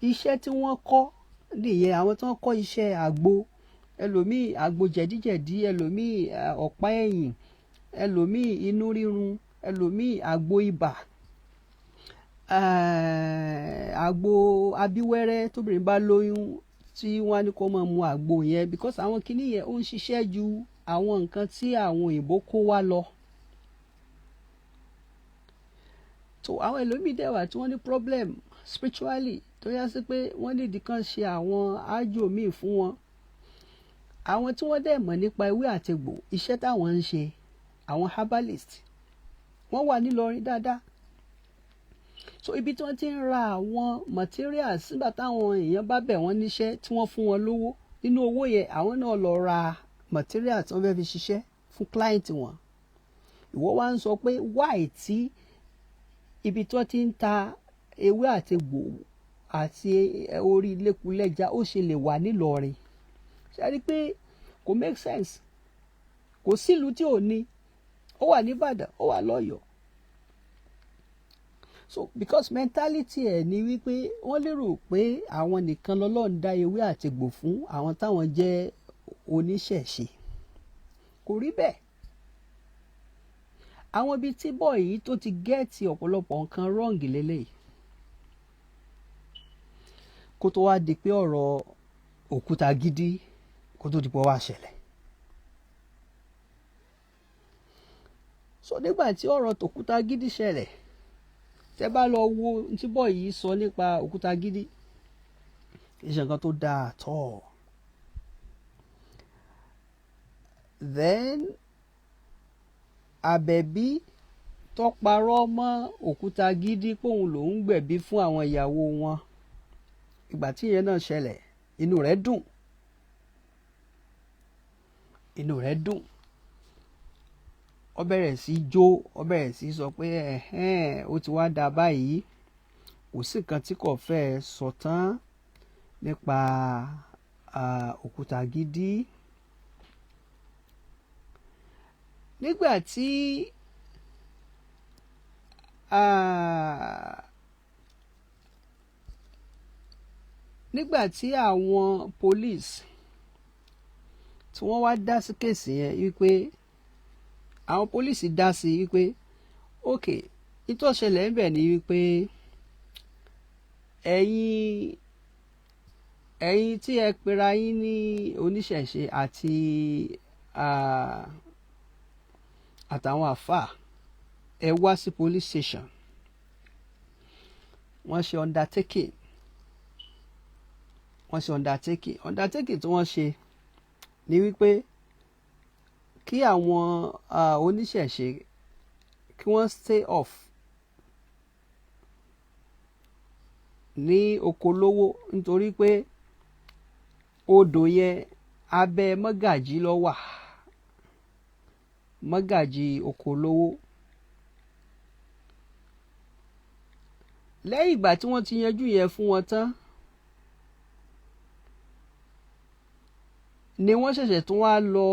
Iṣẹ́ tí wọ́n kọ́ nìyẹn. Àwọn tí wọ́n kọ́ iṣẹ́ àgbo, ẹlòmíì àgbo jẹ̀díjẹ̀dí, ẹlòmíì ọ̀pá ẹ̀yìn, ẹlòmíì inú rírun, ẹlòmíì àgbo ibà, àgbo abíwẹ́rẹ́ tóbìnrin bá lóyún, tí wọ́n á ní kó máa mu àgbo yẹn, because àwọn kinní yẹn, ó ń ṣiṣẹ́ ju àwọn nǹkan tí àwọn òyìnbó kó wá lọ. Tó àwọn ẹlòmíì dẹ̀ wà tí wọ́n ní problem spiritually, tó yá sí pé wọ́n nídìí kan ṣe àwọn ájò míì fún wọn. Àwọn tí wọ́n dẹ̀ mọ̀ nípa ewé àtegbò, iṣẹ́ táwọn ń ṣe, àwọn herbalist, wọ́n wà nílọrin dáadáa. So ibi tí wọ́n ti ń ra àwọn materials, nígbà táwọn èèyàn bá bẹ̀ wọ́n níṣẹ́, tí wọ́n fún wọn lówó, nínú owó yẹn, àwọn náà lọ ra materials tí wọ́n fẹ́ fi ṣiṣẹ́ fún client wọn. Ìwọ wá ń sọ pé why tí ibi tí wọ́n ti ń ta ewé àtegbò àti orí lẹ́kulẹ́ja ó ṣe lè wà nílọrin? Ṣe rí i pé kò make sense? Kò sílùú tí ò ní. Ó wà nìbàdàn, ó wà lọ́yọ̀ọ́. So because mentality ẹ̀ ni wípé wọ́n lérò pé àwọn nìkan lọ́lọ́run dá ewé àtegbò fún, àwọn táwọn jẹ́ oníṣẹ̀ṣe. Kò rí bẹ́ẹ̀. Àwọn ibi tí boy yìí tó ti get ọ̀pọ̀lọpọ̀ nǹkan wrong lélẹ́yìí, kó tó wá di pé ọ̀rọ̀ òkúta gidi, kó tó di pé ó wá ṣẹlẹ̀. So nígbà tí ọ̀rọ̀ tòkúta gidi ṣẹlẹ̀, tẹ́ bá lọ wo tí boy yìí sọ nípa òkúta gidi, kì í ṣe nǹkan tó dáa at all. Then Àbẹ̀bí tó parọ́ mọ́ òkúta gidi pé òun lòún gbẹ̀bí fún àwọn ìyàwó wọn, ìgbà tí ìyẹn náà ṣẹlẹ̀, inú rẹ̀ dùn, inú rẹ̀ dùn, ó bẹ̀rẹ̀ sí jó, ó bẹ̀rẹ̀ sí sọ pé ẹ̀hẹ́n, ó ti wá dá báyìí. Kò sí nǹkan tí kò fẹ́ sọ tán nípa òkúta gidi. Nígbà tí àwọn police tí wọ́n wá dá sí case yẹn, wípé àwọn police dá sí wípé ok, ìtọ́ ṣẹlẹ̀ ń bẹ̀ ni wípé Ẹ̀yin tí ẹ pera yín ní oníṣẹ̀ṣe àti àtàwọn àfáà, ẹ wá sí police station. Wọ́n ṣe undertaking, wọ́n ṣe undertaking. Undertaking tí wọ́n ṣe ni wípé kí àwọn oníṣẹ̀ṣe kí wọ́n stay off ní Okolówó, nítorí pé odò yẹn, abẹ́ mọ́gàjí ló wà, mọ́gàjí Okolówó. Lẹ́yìn ìgbà tí wọ́n ti yanjú yẹn fún wọn tán ni wọ́n ṣẹ̀ṣẹ̀ tún wá lọ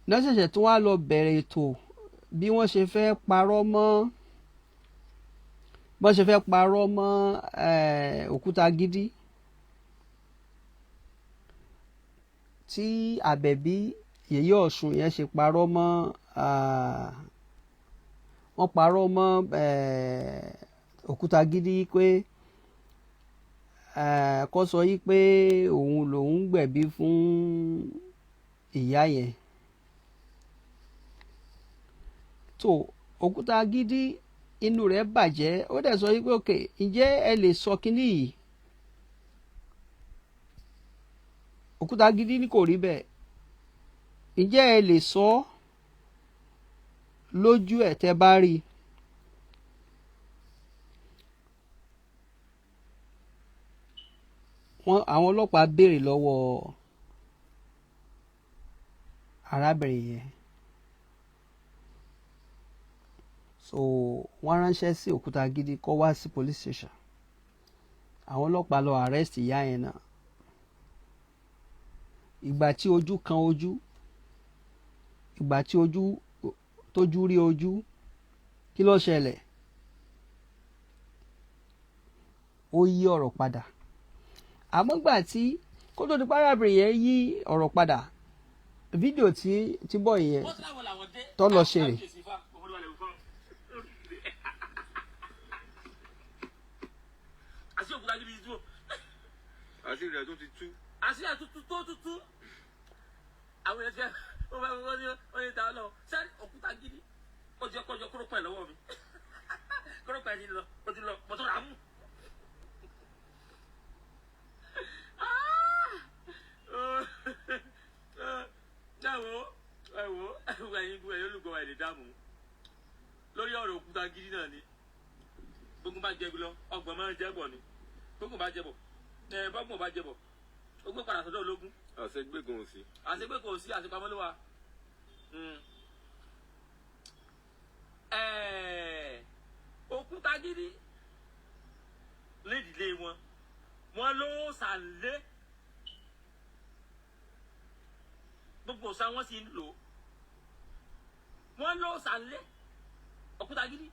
náà ṣẹ̀ṣẹ̀ tún wá lọ bẹ̀rẹ̀ ètò bí wọ́n ṣe fẹ́ parọ́ mọ́, bọ́n ṣe fẹ́ parọ́ mọ́ Òkútagídí tí Àbẹ̀bí Yèyé Ọ̀ṣun yẹn ṣe parọ́ mọ́, wọ́n parọ́ mọ́ Òkútagídí pé kó sọ yí pé òun lòún gbẹ̀bí fún ìyá yẹn. Tó Òkútagídí, inú rẹ̀ bàjẹ́, ó dẹ̀ sọ yí pé, "Ok, ǹjẹ́ ẹ lè sọ kínní yìí?" Òkútagídí ní kò rí bẹ́ẹ̀. Ǹjẹ́ ẹ lè sọ ọ́ lójú ẹ̀ tẹ́ bá rí i? Wọ́n àwọn ọlọ́pàá béèrè lọ́wọ́ arábìnrin yẹn, so wọ́n ránṣẹ́ sí Òkútagídí kó wá sí police station. Àwọn ọlọ́pàá lọ arrest ìyá yẹn náà. Ìgbà tí ojú kan ojú, ìgbà tí ojú tójú rí ojú, kí ló ṣẹlẹ̀? Ó yí ọ̀rọ̀ padà. Àmọ́ gbà tí kó tó di parábìnrin yẹn yí ọ̀rọ̀ padà, fídíò tí bọ̀ yẹn Wọ́n ti láwọn làwọn dé. tó lọ ṣe rè. Kábíyèsí Ifá, olúwa lè fún ọ. Àṣé Òkútagídí ti tú o. Àṣírí rẹ̀ tó ti tú. Àṣírí àtútù tó tútù. Àwọn èèyàn ti fẹ́ wọ́n fẹ́ wọ́n ní wọ́n ní ta ọlọ́run. Ṣé Òkútagídí ó jẹ́ kọjọ kórópọ̀ ẹ̀ lọ́wọ́ mi? Kórópọ̀ ẹ̀ ti lọ, ó ti lọ, mo tó rà á mú. Ẹ wo, ẹ wo, ẹ̀yin ẹ̀yin olùgbọ́ wa, ẹ̀ lè dààmú lórí ọ̀rọ̀ Òkútagídí náà ni. Gbogbo bá jẹ lọ, ọgbọ̀n máa ń jẹ́ bọ̀ ni. Gbogbo bá jẹ bọ̀, ẹ bọ́gbọ̀n bá jẹ bọ̀, ó gbé padà sọ́dọ̀ ológun. Àṣegbégun ò sí. Àṣegbé kò sí, àṣepamọ́ ló wà. Òkútagídí nídìílé wọn, wọn ló sàlé, gbogbo ọ̀sán wọn sì ń lò, wọn ló sàlé. Òkútagídí,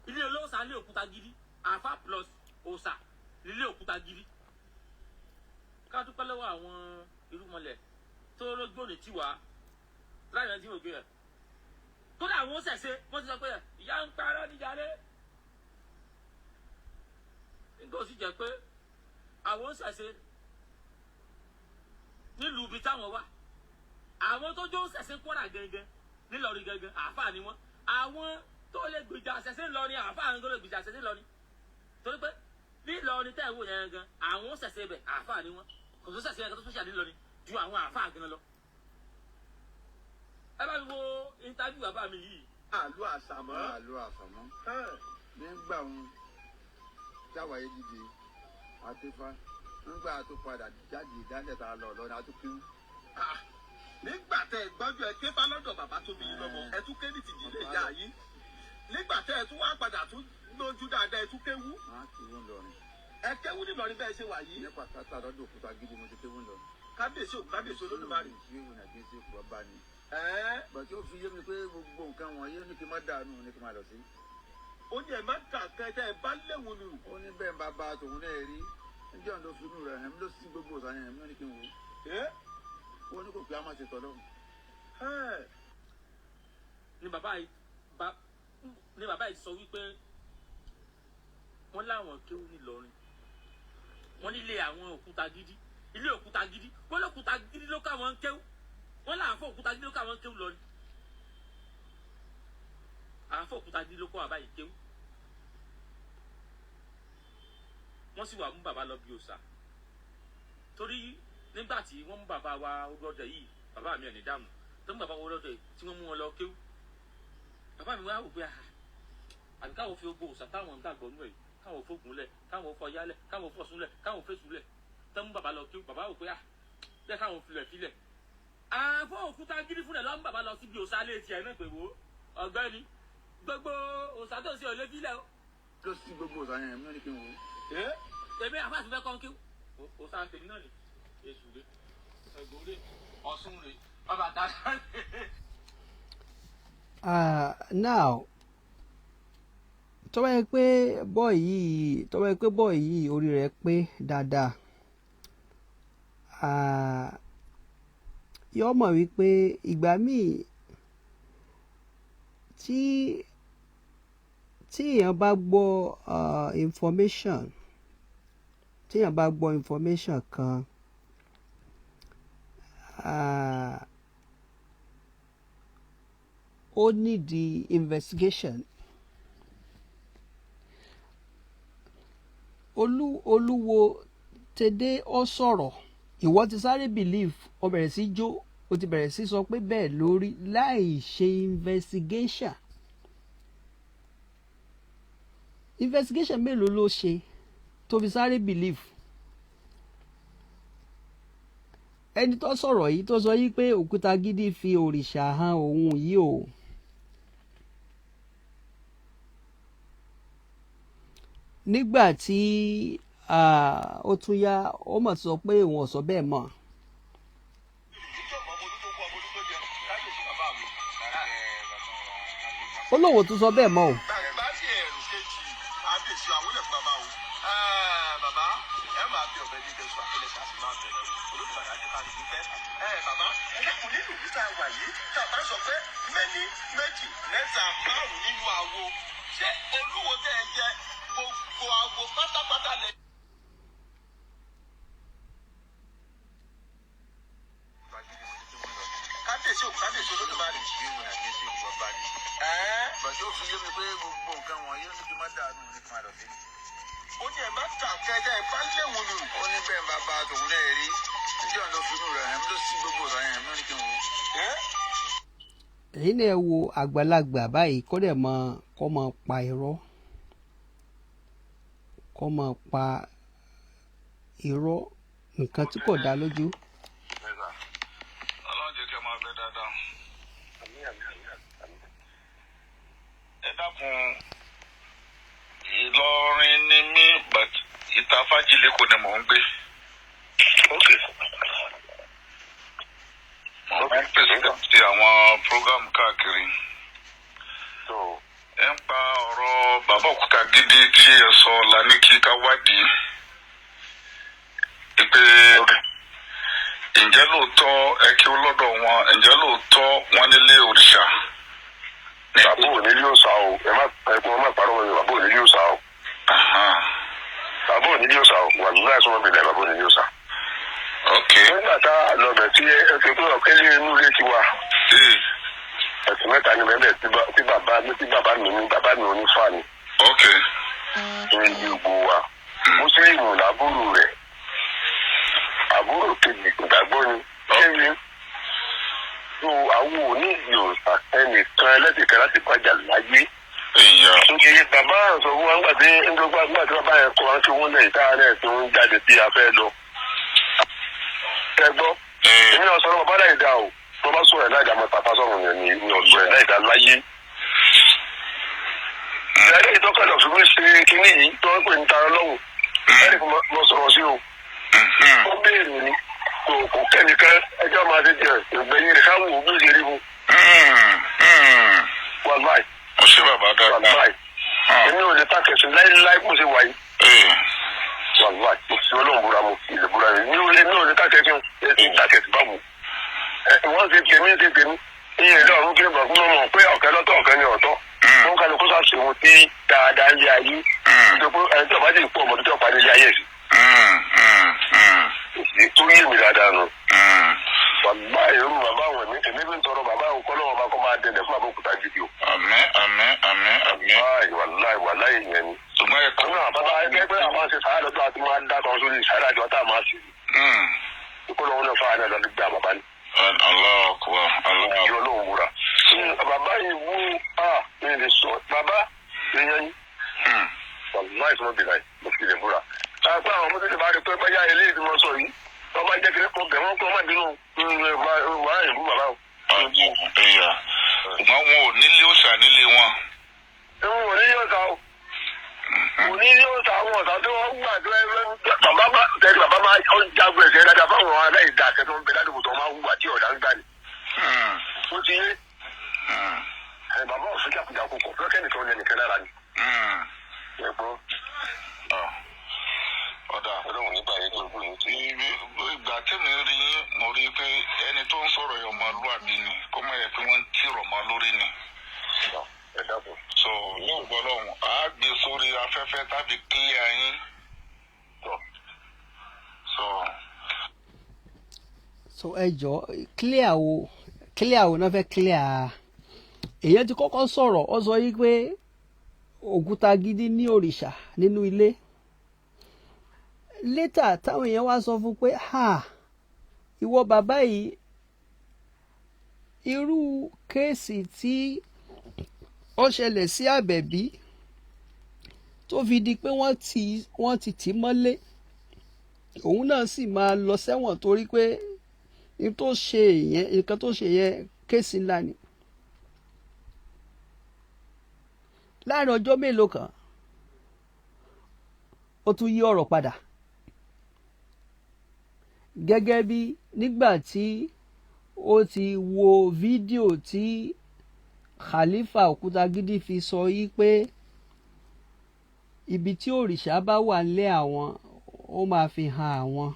ilé olóòsà lé Òkútagídí, àfa plus òòsà nílé Òkútagídí. Ká dúpẹ́ lọ́wọ́ àwọn irúmọlẹ̀ tó lójú òní tiwa láì rántí ògbé rẹ̀. Kódà àwọn ṣẹ̀ṣẹ̀ wọ́n ti sọ pé ìyá ń parọ́ níjàre, nígbà ó sì jẹ́ pé àwọn ṣẹ̀ṣẹ̀ nílùú ibi táwọn wà, àwọn tó jó ṣẹ̀ṣẹ̀ Kwara gangan nílọrin gangan, àáfàá ni wọ́n. Àwọn tó lè gbìjà ṣẹ̀ṣẹ̀ ńlọrin, àáfàá ni tó lè gbìjà ṣẹ̀ṣẹ̀ ńlọrin, torí pé nílọrin tẹ́ ẹ̀ wò yẹn gan, àwọn ṣẹ̀ṣẹ̀ bẹ̀ àáfàá ni wọ́n. Kò tó ṣẹ̀ṣẹ̀ tó ṣẹ̀ṣẹ̀ nílọrin ju àwọn àáfàá gan lọ. Ẹ bá mi wo interview bàbá mi yìí. Àlọ́ àṣàmọ́. Àlọ́ àṣàmọ́. Nígbà wọn táwa yé dìde àtẹfá, nígbà tó padà jáde dálẹ̀ tá a lọ lọ́nà àtúkú. Nígbà tẹ ẹ gbọ́njú ẹ ké bá lọ́dọ̀ bàbá tó bí yín lọ́mọ, ẹ tún ké ní tìdílé ìyá yín. Nígbà tẹ ẹ tún wá padà tún lójú dáadáa, ẹ tún kéwú. Máa kéwú ńlọrin. Ẹ kéwú nílọrin bẹ́ẹ̀ ṣe wà yìí. Nípa tata lọ́dọ̀ Òkútagídí mo ti kéwú ńlọrin. Kábíyèsí òkú, kábíyèsí Olódùmarè. Ṣé nàìjíríà ṣe kú ọba ni? Ẹ́ẹ́. Bàtí ó fi yé mi pé gbogbo nǹkan wọ̀nyí ní kí n má dànù, ní kí n má lọ sí. Ó ní ẹ má kà kẹtẹ ẹ bá léwu nù. Ó ní bẹ́ẹ̀ bá bá tòun náà rí. Níjọ́ ló fi inú rẹ̀ hàn mí, ló sí gbogbo ọ̀sán yẹn mí, ó ní kí n wò ó. Ẹ́. Ó ní kò pé a má ṣe tọ́lọ́run. Ẹ́. Ni bàbá yìí bá ni bàbá yìí sọ wípé Wọ́n láwọn kéwú nílọrin, wọ́n nílé àwọn òkúta gidi, ilé òkúta gidi. Wọ́n lókúta gidi ló káwọn ń kéwú. Wọ́n láwọn fún òkúta gidi ló káwọn ń kéwú lọrin. Àwọn fún òkúta gidi ló kọ́ àbáyé kéwú. Wọ́n sì wà mú bàbá lọ bí òòṣà, torí nígbà tí wọ́n mú bàbá wa ọlọ́dẹ yìí, bàbá mi ò ní dààmú, tó mú bàbá wa ọlọ́dẹ yìí tí wọ́n mú wọn lọ kéwú, bàbá mi wá wò pé àbí káwọn fi gbogbo òòṣà táwọn ń gbàgbọ́ nú ẹ̀, káwọn fógun lẹ̀, káwọn fọyá lẹ̀, káwọn fọ̀sùn lẹ̀, káwọn fèsù lẹ̀. Tó mú bàbá lọ kéwú, bàbá wò pé bẹ́ẹ̀ káwọn filẹ̀ filẹ̀. Àfọ òkúta gidi fúnlẹ̀ lọ́ mú bàbá lọ síbi òòṣà lé tiẹ̀ náà pé wò ọ̀gbẹ́ni, gbogbo òòṣà tó ń ṣe òlé filẹ̀ o. Ló sí gbogbo òòṣà yẹn, mi ò ní kí n wò ó. Èmi àfáàsì fẹ́ kọ́ kéwú. Òòṣà tèmi náà ni èṣù rè, Ṣàngó rè, Ọ̀ṣun rè, Ọbàtálá rè. Now, tó bá yẹ pé boy yìí orí rẹ̀ pé dáadáa, yóò mọ̀ wípé ìgbà míì tí èèyàn bá gbọ́ information, tí èèyàn bá gbọ́ information kan, ó need investigation. Olúwo tẹ́dẹ́ ọ sọ̀rọ̀, ìwọ ti sáré believe, ó bẹ̀rẹ̀ sí jó, ó ti bẹ̀rẹ̀ sí sọ pé bẹ́ẹ̀ lórí láì ṣe investigation. Investigation mélòó ló ṣe tó fi sáré believe? Ẹni tó sọ̀rọ̀ yìí, tó sọ yìí pé òkúta gidi fi òrìṣà hàn òun yìí o, nígbà tí ó tún yá, ó mọ̀ sọ pé òun ò sọ bẹ́ẹ̀ mọ́. Ó lóun ò tún sọ bẹ́ẹ̀ mọ́ o. Bàbá sì ẹ̀rù kejì àbèsí àwọn ilẹ̀ fún bàbá o. Bàbá, ẹ máa fi ọ̀bẹ ní ìdẹ̀sùn àtẹlẹsẹ̀ àti máa bẹ̀rẹ̀ o. Olódùmarè ajé ká lè fẹ́. Ẹ bàbá, ẹ dákun, nínú ìlú tá a wà yìí, tá a bá sọ pé méní, méjì, mẹ́ta, márùn-ún nínú àwo, ṣé olúwo tẹ́ ẹ jẹ gbogbo àwo pátápátá lẹ? Kábíyèsí o, kábíyèsí Olódùmarè. Bàtí ó fi yé mi pé gbogbo nǹkan wọ̀nyí, ó ní kí n má dànù, ní kí n má lọ sí. Ó ní ẹ má tà kẹjá ẹ bá léwu nù. Ó ní bẹ́ẹ̀ bàbá tòun náà rí níjọ́ ló fi inú rẹ̀ hàn mí, ló sí gbogbo òòṣà yẹn, mi ò ní kí n wò ó. Èyí náà, wo àgbàlagbà báyìí, kó dẹ̀ mọ kó mọ pa irọ́, kó mọ pa irọ́, nǹkan tí kò dá lójú. Ọlọ́run jẹ́ kí ẹ máa bẹ dáadáa. Ẹ dákun, Ìlọrin ni mí, but ìta Fájìlẹ̀ kò ní mò ń gbé. Mo ń pèsè ti àwọn program káàkiri. Ẹ ń pa ọ̀rọ̀ bàbá òkúta gidi tí ẹ sọ la ní kí ká wádìí pé ǹjẹ́ lóòótọ́ ẹ kí ó lọ́dọ̀ wọn, ǹjẹ́ lóòótọ́ wọn nílé òrìṣà? Bàbá ò ní yóò sá o, ẹ má ẹ má parọ́ wọn, bàbá ò ní yóò sá o. Bàbá ò ní yóò sá o, wà nígbà tí wọ́n bẹ̀rẹ̀, bàbá ò ní yóò sá. Nígbà tá a lọ bẹ̀ tí ẹ fi pé ọ̀kẹ́ lé inú ilé tiwa, ẹ̀sìn mẹ́ta ni bẹ́ẹ̀ tí bàbá mi ní, bàbá mi onífà ni. Ní gbogbo wa, mùsùlùmí làbúrò rẹ̀, àbúrò kejì ìgbàgbọ́ ni kéwì tó àwọn òní òòṣà ẹnìkan ẹlẹ́sìnkan láti bàjá láyé. Nítorí bàbá sọ fún wa nígbà tí nígbà tí bàbá yẹn kọ́ wọn tí wọ́n lẹ̀ ìta rẹ̀ tí wọ́n jáde tí a fẹ́ lọ. Ẹ gbọ́, èmi náà sọ̀rọ̀ bàbá láì dá o, tó bá sọ̀rọ̀ ẹ̀ láì dá mọ́ tàpá sọ̀rọ̀ yẹn ni mi ò sọ̀rọ̀ ẹ̀ láì dá láyé. Ìyáálé ìtọ́kọ̀lọ̀ fún mi ṣe kinní yìí tó ń pè ní tara lọ́wọ́. Ẹ̀rí mo sọ̀rọ̀ sí o. Ó béèrè ni kò kẹ́nìkan ẹjọ́ máa ti jẹ ìgbẹ̀yìn rẹ̀ káwọ́ òbí ṣe rí mu. Wàláì. Mo ṣe bàbá dáadáa. Wàláì. Èmi ò lè ta kẹ̀sì láíláí bó ṣe wà yìí. Wàláì, mo fi Ọlọ́run búra, mo fi ilẹ̀ búra rẹ̀. Mi ò lè ta kẹ̀sì o, ẹ ta kẹ̀sì báwo. Wọ́n ṣe tèmi ṣe tèmi. Iye ìlú ọ̀run kí n bọ̀ fún ọmọ pé ọ̀kẹ́ lọ́tọ̀, ọ̀kẹ́ ni ọ̀tọ̀. Wọ́n kálukú sá ṣe wọn tí dáadáa. ń lé ayé. Nítorí pé ẹni tí ọba ti pọ̀ ọmọdé tí ọba ní ilé ayé sí. Tó yé mi dáadáa nù. Bàbá irú bàbá àwọn èmi fi ń tọrọ bàbá àwọn kọ́lọ́wọ́ bá kọ́ máa dẹlẹ̀ fún àbókúta gidi o. Àmín, àmín, àmín, àmín. Wàláì, wàláì, wàláì yẹn ni. Ṣùgbọ́n ẹ kọ́. Àwọn àbábá ẹgbẹ́ pé àwọn ṣe sàárà lọ́dọ̀ àti máa dá kan sórí sàárà àjọ tá a máa ṣe. Kọ́lọ́wọ́ náà fáwọn náà lọ́dọ̀ gbà bàbá ni. Allahu akbar, Allahu akbar. Ìjọ lóhùn wúra. Bàbá yìí wú a mi lè sọ bàbá ìyẹn ni. Wàláì sọ bìlà yìí mo fi lè búra. Àpá àwọn ọmọ tètè bá rí pé báyà eléyìí tí wọ́n sọ yìí. Wọ́n bá jẹ́ kí wọ́n bẹ̀ wọ́n kọ́ má bínú wàhálà ìlú bàbá o. Ẹ̀yà. Ṣùgbọ́n wọn ò nílé òòṣà nílé wọn. Ìwọ̀n ò ní yóò ta o. Kò ní yóò ta àwọn ọ̀tá tí wọ́n gbà tó ẹgbẹ́ bàbá bá tẹ̀lé bàbá máa ń jagun ẹ̀sẹ̀ dáadáa fáwọn aláìda àti tó ń bẹ ládùúgbò tó máa ń hùwà tí ọ̀dà ń gbà ní. Ó ti yé bàbá òfin jàkújàkú kọ̀ fẹ́ kẹ́nìkan ní ẹnìkan lára ni. Ẹ gbọ́. Ọ̀dà. Ọlọ́run nígbà yẹn tó gbòòrò tí. Ìgbà tèmi rí yín, mo rí i pé ẹni tó ń sọ̀rọ̀ yẹn ọmọlúwàbí ni, kó má yẹ pé wọ́n ń tìrọ̀ mọ́ lórí ni. Ẹ dákun. So lóògbọ́ lọ́hùn, á gbé sórí afẹ́fẹ́ tàbí kílíà yín. So. So ẹ jọ, clear o, clear o náà fẹ́ clear. Èyàn ti kọ́kọ́ sọ̀rọ̀, ó sọ yí pé òkúta gidi ní òrìṣà nínú ilé. Later táwọn èèyàn wá sọ fún pé ha, ìwọ bàbá yìí, irú case tí ó ṣẹlẹ̀ sí Àbẹ̀bí tó fi di pé wọ́n ti tì í mọ́lé, òun náà sì máa lọ sẹ́wọ̀n torí pé n tó ṣe yẹn, nǹkan tó ṣe yẹn, case ńlá ni. Láàrin ọjọ́ mélòó kan, ó tún yí ọ̀rọ̀ padà, gẹ́gẹ́ bí nígbà tí ó ti wo fídíò tí Khalifa Òkútagídí fi sọ yí pé ibi tí òrìṣà bá wà nílé àwọn, ó máa fi hàn àwọn.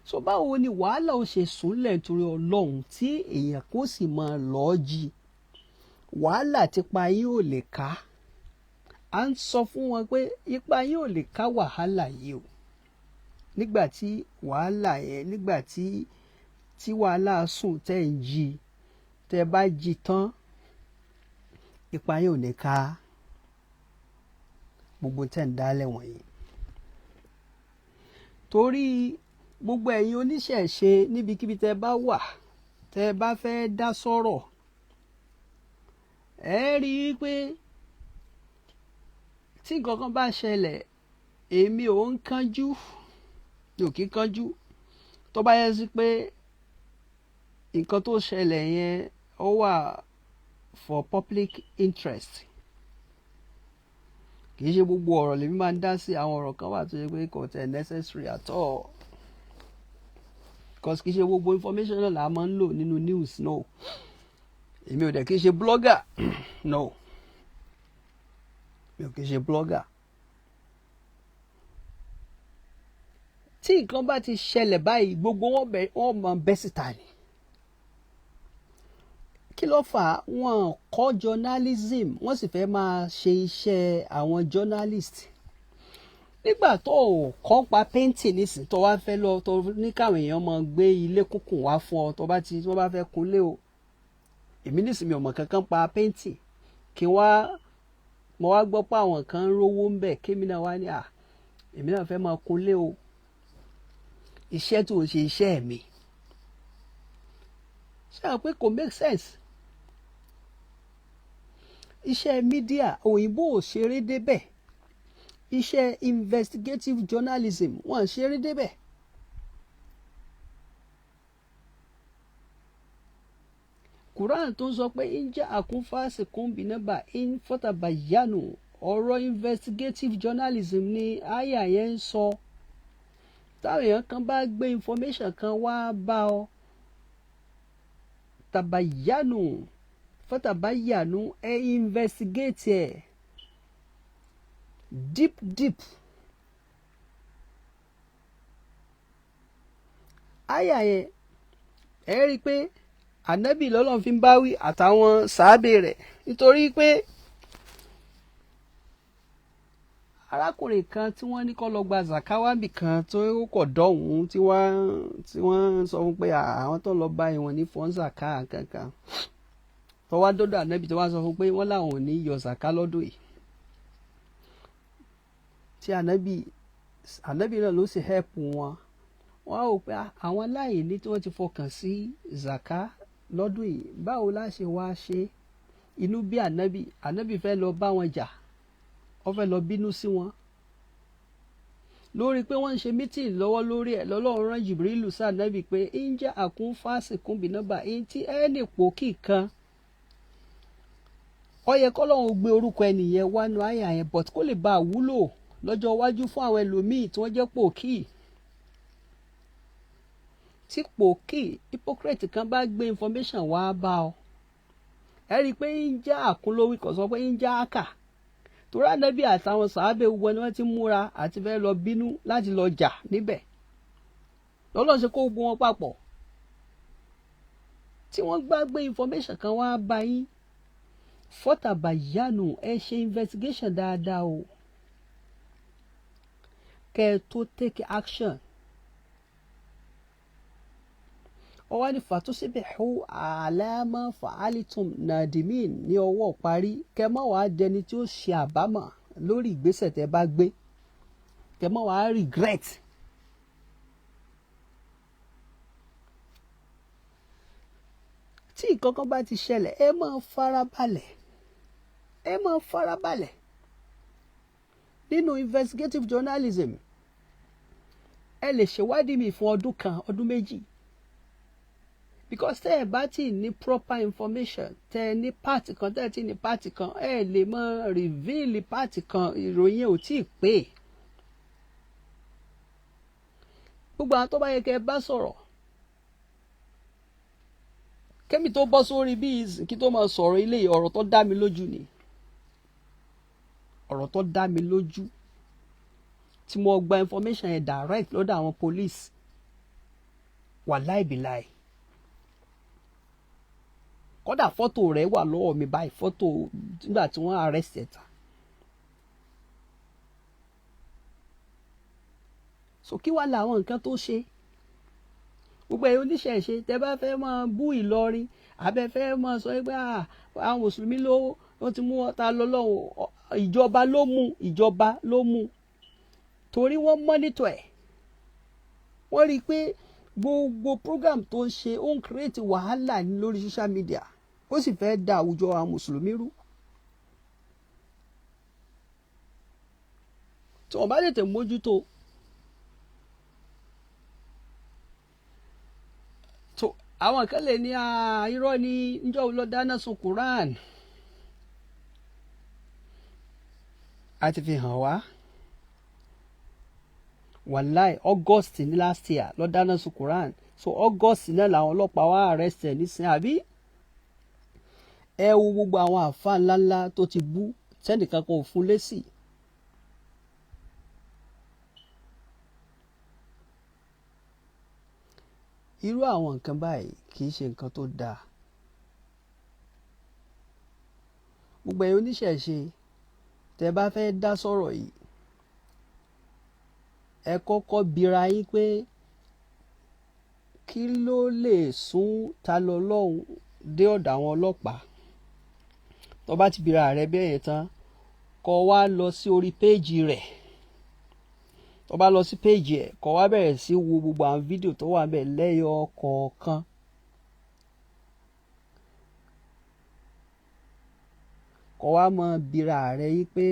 So báwo ni wàhálà ó ṣe súnlẹ̀ nítorí Ọlọ́run tí èèyàn kò sì máa lọ́ọ́ jí wàhálà tipa yín ò lè ká? À ń sọ fún wọn pé ipa yín ò lè ká wàhálà yìí o. Nígbà tí wàhálà yẹn, nígbà tí wàhálà sùn tẹ́ ń jí, tẹ́ bá jí tán, ipa yín ò ní ká gbogbo tẹ́ ń dálẹ̀ wọ̀nyí. Torí gbogbo ẹ̀yin oníṣẹ̀ṣe, níbikíbi tẹ́ bá wà, tẹ́ bá fẹ́ dá sọ̀rọ̀, ẹ rí i pé tí nǹkan kan bá ṣẹlẹ̀, èmi ò ń kánjú, mi ò kí ń kánjú. Tó bá yẹ sí pé nǹkan tó ṣẹlẹ̀ yẹn ó wà for public interest, kì í ṣe gbogbo ọ̀rọ̀ lèmi máa ń dá sí. Àwọn ọ̀rọ̀ kan wà tó ṣe pé kò tẹ̀ necessary at all, because kì í ṣe gbogbo information náà là máa ń lò nínú news. No, èmi ò dẹ̀ kì í ṣe blogger. No, mi ò kì í ṣe blogger. Tí nǹkan bá ti ṣẹlẹ̀ báyìí, gbogbo wọn bẹ, wọn máa bẹ́ síta ni. Kí ló fà á? Wọn kọ́ journalism, wọ́n sì fẹ́ máa ṣe iṣẹ́ àwọn journalist. Nígbà tó o kọ́ pa painting nísìn, tó wá fẹ́ lọ tó ní káwọn èèyàn máa gbé ilé kúnkùn wá fún ọ, tó bá ti wọ́n bá fẹ́ kunlé o. Èmi nísìn, mi ò mọ̀ kankan pa painting, kí wá mo wá gbọ́ pé àwọn kan ń rówó ń bẹ̀, kémi náà wá ní à èmi náà fẹ́ máa kunlé o. Iṣẹ́ tó ń ṣe iṣẹ́ mi, ṣé àwọn pé kò make sense? Iṣẹ́ media, òyìnbó ò ṣeré débẹ̀. Iṣẹ́ investigative journalism, wọ́n ṣeré débẹ̀. Quran tó ń sọ pé ń jẹ́ àkúnfàṣe kúnbínábà ń fọ́tàbàyánu, ọ̀rọ̀ investigative journalism ni àyà yẹn ń sọ. Táwọn èèyàn kan bá gbé information kan wá bá ọ, tàbàyánu fọ́tàbàyánu, ẹ investigate ẹ deep deep. Àyà yẹn, ẹ rí i pé Ànábì lọ́lọ́run fi ń báwí àtàwọn sàábè rẹ̀, nítorí pé arákùnrin kan tí wọ́n ní kó lọ gba zakawambi kan tó kọ̀ dọ̀hún, tí wọ́n sọ fún pé àwọn tó lọ bá ìwọ̀n ní fọ́n zaka kankan, tó wá dọ́dọ̀ ànábì, tó wá sọ fún pé wọ́n làwọn ò ní yọ zaka lọ́dún yìí, tí ànábì náà ló sì help wọn. Wọ́n á wò pé àwọn aláìní tí wọ́n ti fọkàn sí zaka lọ́dún yìí, báwo la ṣe wá ṣe? Inú bí ànábì. Ànábì fẹ́ lọ bá wọn jà, wọ́n fẹ́ lọ bínú sí wọn lórí pé wọ́n ń ṣe meeting lọ́wọ́ lórí ẹ̀. Lọ́lọ́run rán Jìbìrìlù sí ànábì pé ń jẹ́ àkún fásikún bìnàbà ń tí ẹnì pòkì kan, ó yẹ kọ́lọ́run gbé orúkọ ẹnìyẹn wánu àyà yẹn, but kó lè bá a wúlò lọ́jọ́ iwájú fún àwọn ẹlòmíì tí wọ́n jẹ́ pòkì. Tí pòkì hypocrite kan bá gbé information wá bá ọ, ẹ rí i pé ń já àkúnlówí kò sọ pé ń já àkà, torí ànábì àtàwọn sàábẹ̀ gbogbo ni wọ́n ti múra àti fẹ́ lọ bínú láti lọ jà níbẹ̀. Lọ́lọ́run ṣe kó gbogbo wọn papọ̀. Tí wọ́n gbá gbé information kan wá bá yín, fọ́tàbàyánu, ẹ ṣe investigation dáadáa o, kẹ́ ẹ tó take action. Ó wá ní فتصبحوا على ما فعلتم نادمين ní ọwọ́ parí. Kẹ́ má wàá dẹni tí ó ṣe àbámọ̀ lórí ìgbésẹ̀ tẹ́ bá gbé, kẹ́ má wàá regret. Tí nǹkan kan bá ti ṣẹlẹ̀, ẹ máa farabalẹ̀, ẹ máa farabalẹ̀. Nínú investigative journalism, ẹ lè ṣèwádìí mi fún ọdún kan, ọdún 2, because tẹ́ ẹ bá ti ní proper information, tẹ́ ẹ ní part kan, tẹ́ ẹ ti ní part kan, ẹ lè mọ reveal part kan, ìròyìn ò tí ì pé. Gbogbo àwọn tó bá yẹ kẹ́ ẹ bá sọ̀rọ̀, kẹ́mi tó bọ́ sórí bí kí tó máa sọ̀rọ̀ ilé, ọ̀rọ̀ tó dá mi lójú ni, ọ̀rọ̀ tó dá mi lójú tí mo gba information yẹn direct lọ́dọ̀ àwọn police, wàláì bíláì. Kódà fọ́tò rẹ̀ wà lọ́wọ́ mi báyìí, fọ́tò nígbà tí wọ́n arrest ẹ̀ tán. So kí wàá làwọn nǹkan tó ṣe? Gbogbo ẹ̀yin oníṣẹ̀ṣe, tẹ́ bá fẹ́ máa bú Ìlọrin, àbẹ fẹ́ máa sọ pé àwọn mùsùlùmí ló wọ́n ti mú ta lọ́lọ́run, ìjọba ló mú, ìjọba ló mú, torí wọ́n monitor ẹ̀. Wọ́n rí i pé gbogbo program tó ń ṣe, ó ń create wàhálà lórí social media, ó sì fẹ́ da àwùjọ àwọn mùsùlùmí rú. Tí wọ́n bá tètè mójútó tó, àwọn kan lè ní irọ́ ní níjọ́ ló dáná sun Quran. A ti fi hàn wá, wàláì, August ní last year ló dáná sun Quran. So August náà làwọn ọlọ́pàá wá arrest ẹ̀ nísìnyí, àbí? Ẹ wo gbogbo àwọn àfa ńláńlá tó ti bú, sẹ́nìkan kan ò fún lésì. Irú àwọn nǹkan báyìí kì í ṣe nǹkan tó dáa. Gbogbo ẹ̀yin oníṣẹ̀ṣe, tẹ́ bá fẹ́ dá sọ̀rọ̀ yìí, ẹ kọ́kọ́ bira yín pé kí ló lè sún Ta Lọ́lọ́run dé ọ̀dọ̀ àwọn ọlọ́pàá. Tó bá ti bira rẹ bẹ́ẹ̀ yẹn tán, kó wá lọ sí orí péèjì rẹ̀. Tó bá lọ sí péèjì ẹ̀, kó wá bẹ̀rẹ̀ sí wo gbogbo àwọn fídíò tó wà níbẹ̀ lẹ́yọ kọ̀ọ̀kan. Kó wá mọ bira rẹ yí pé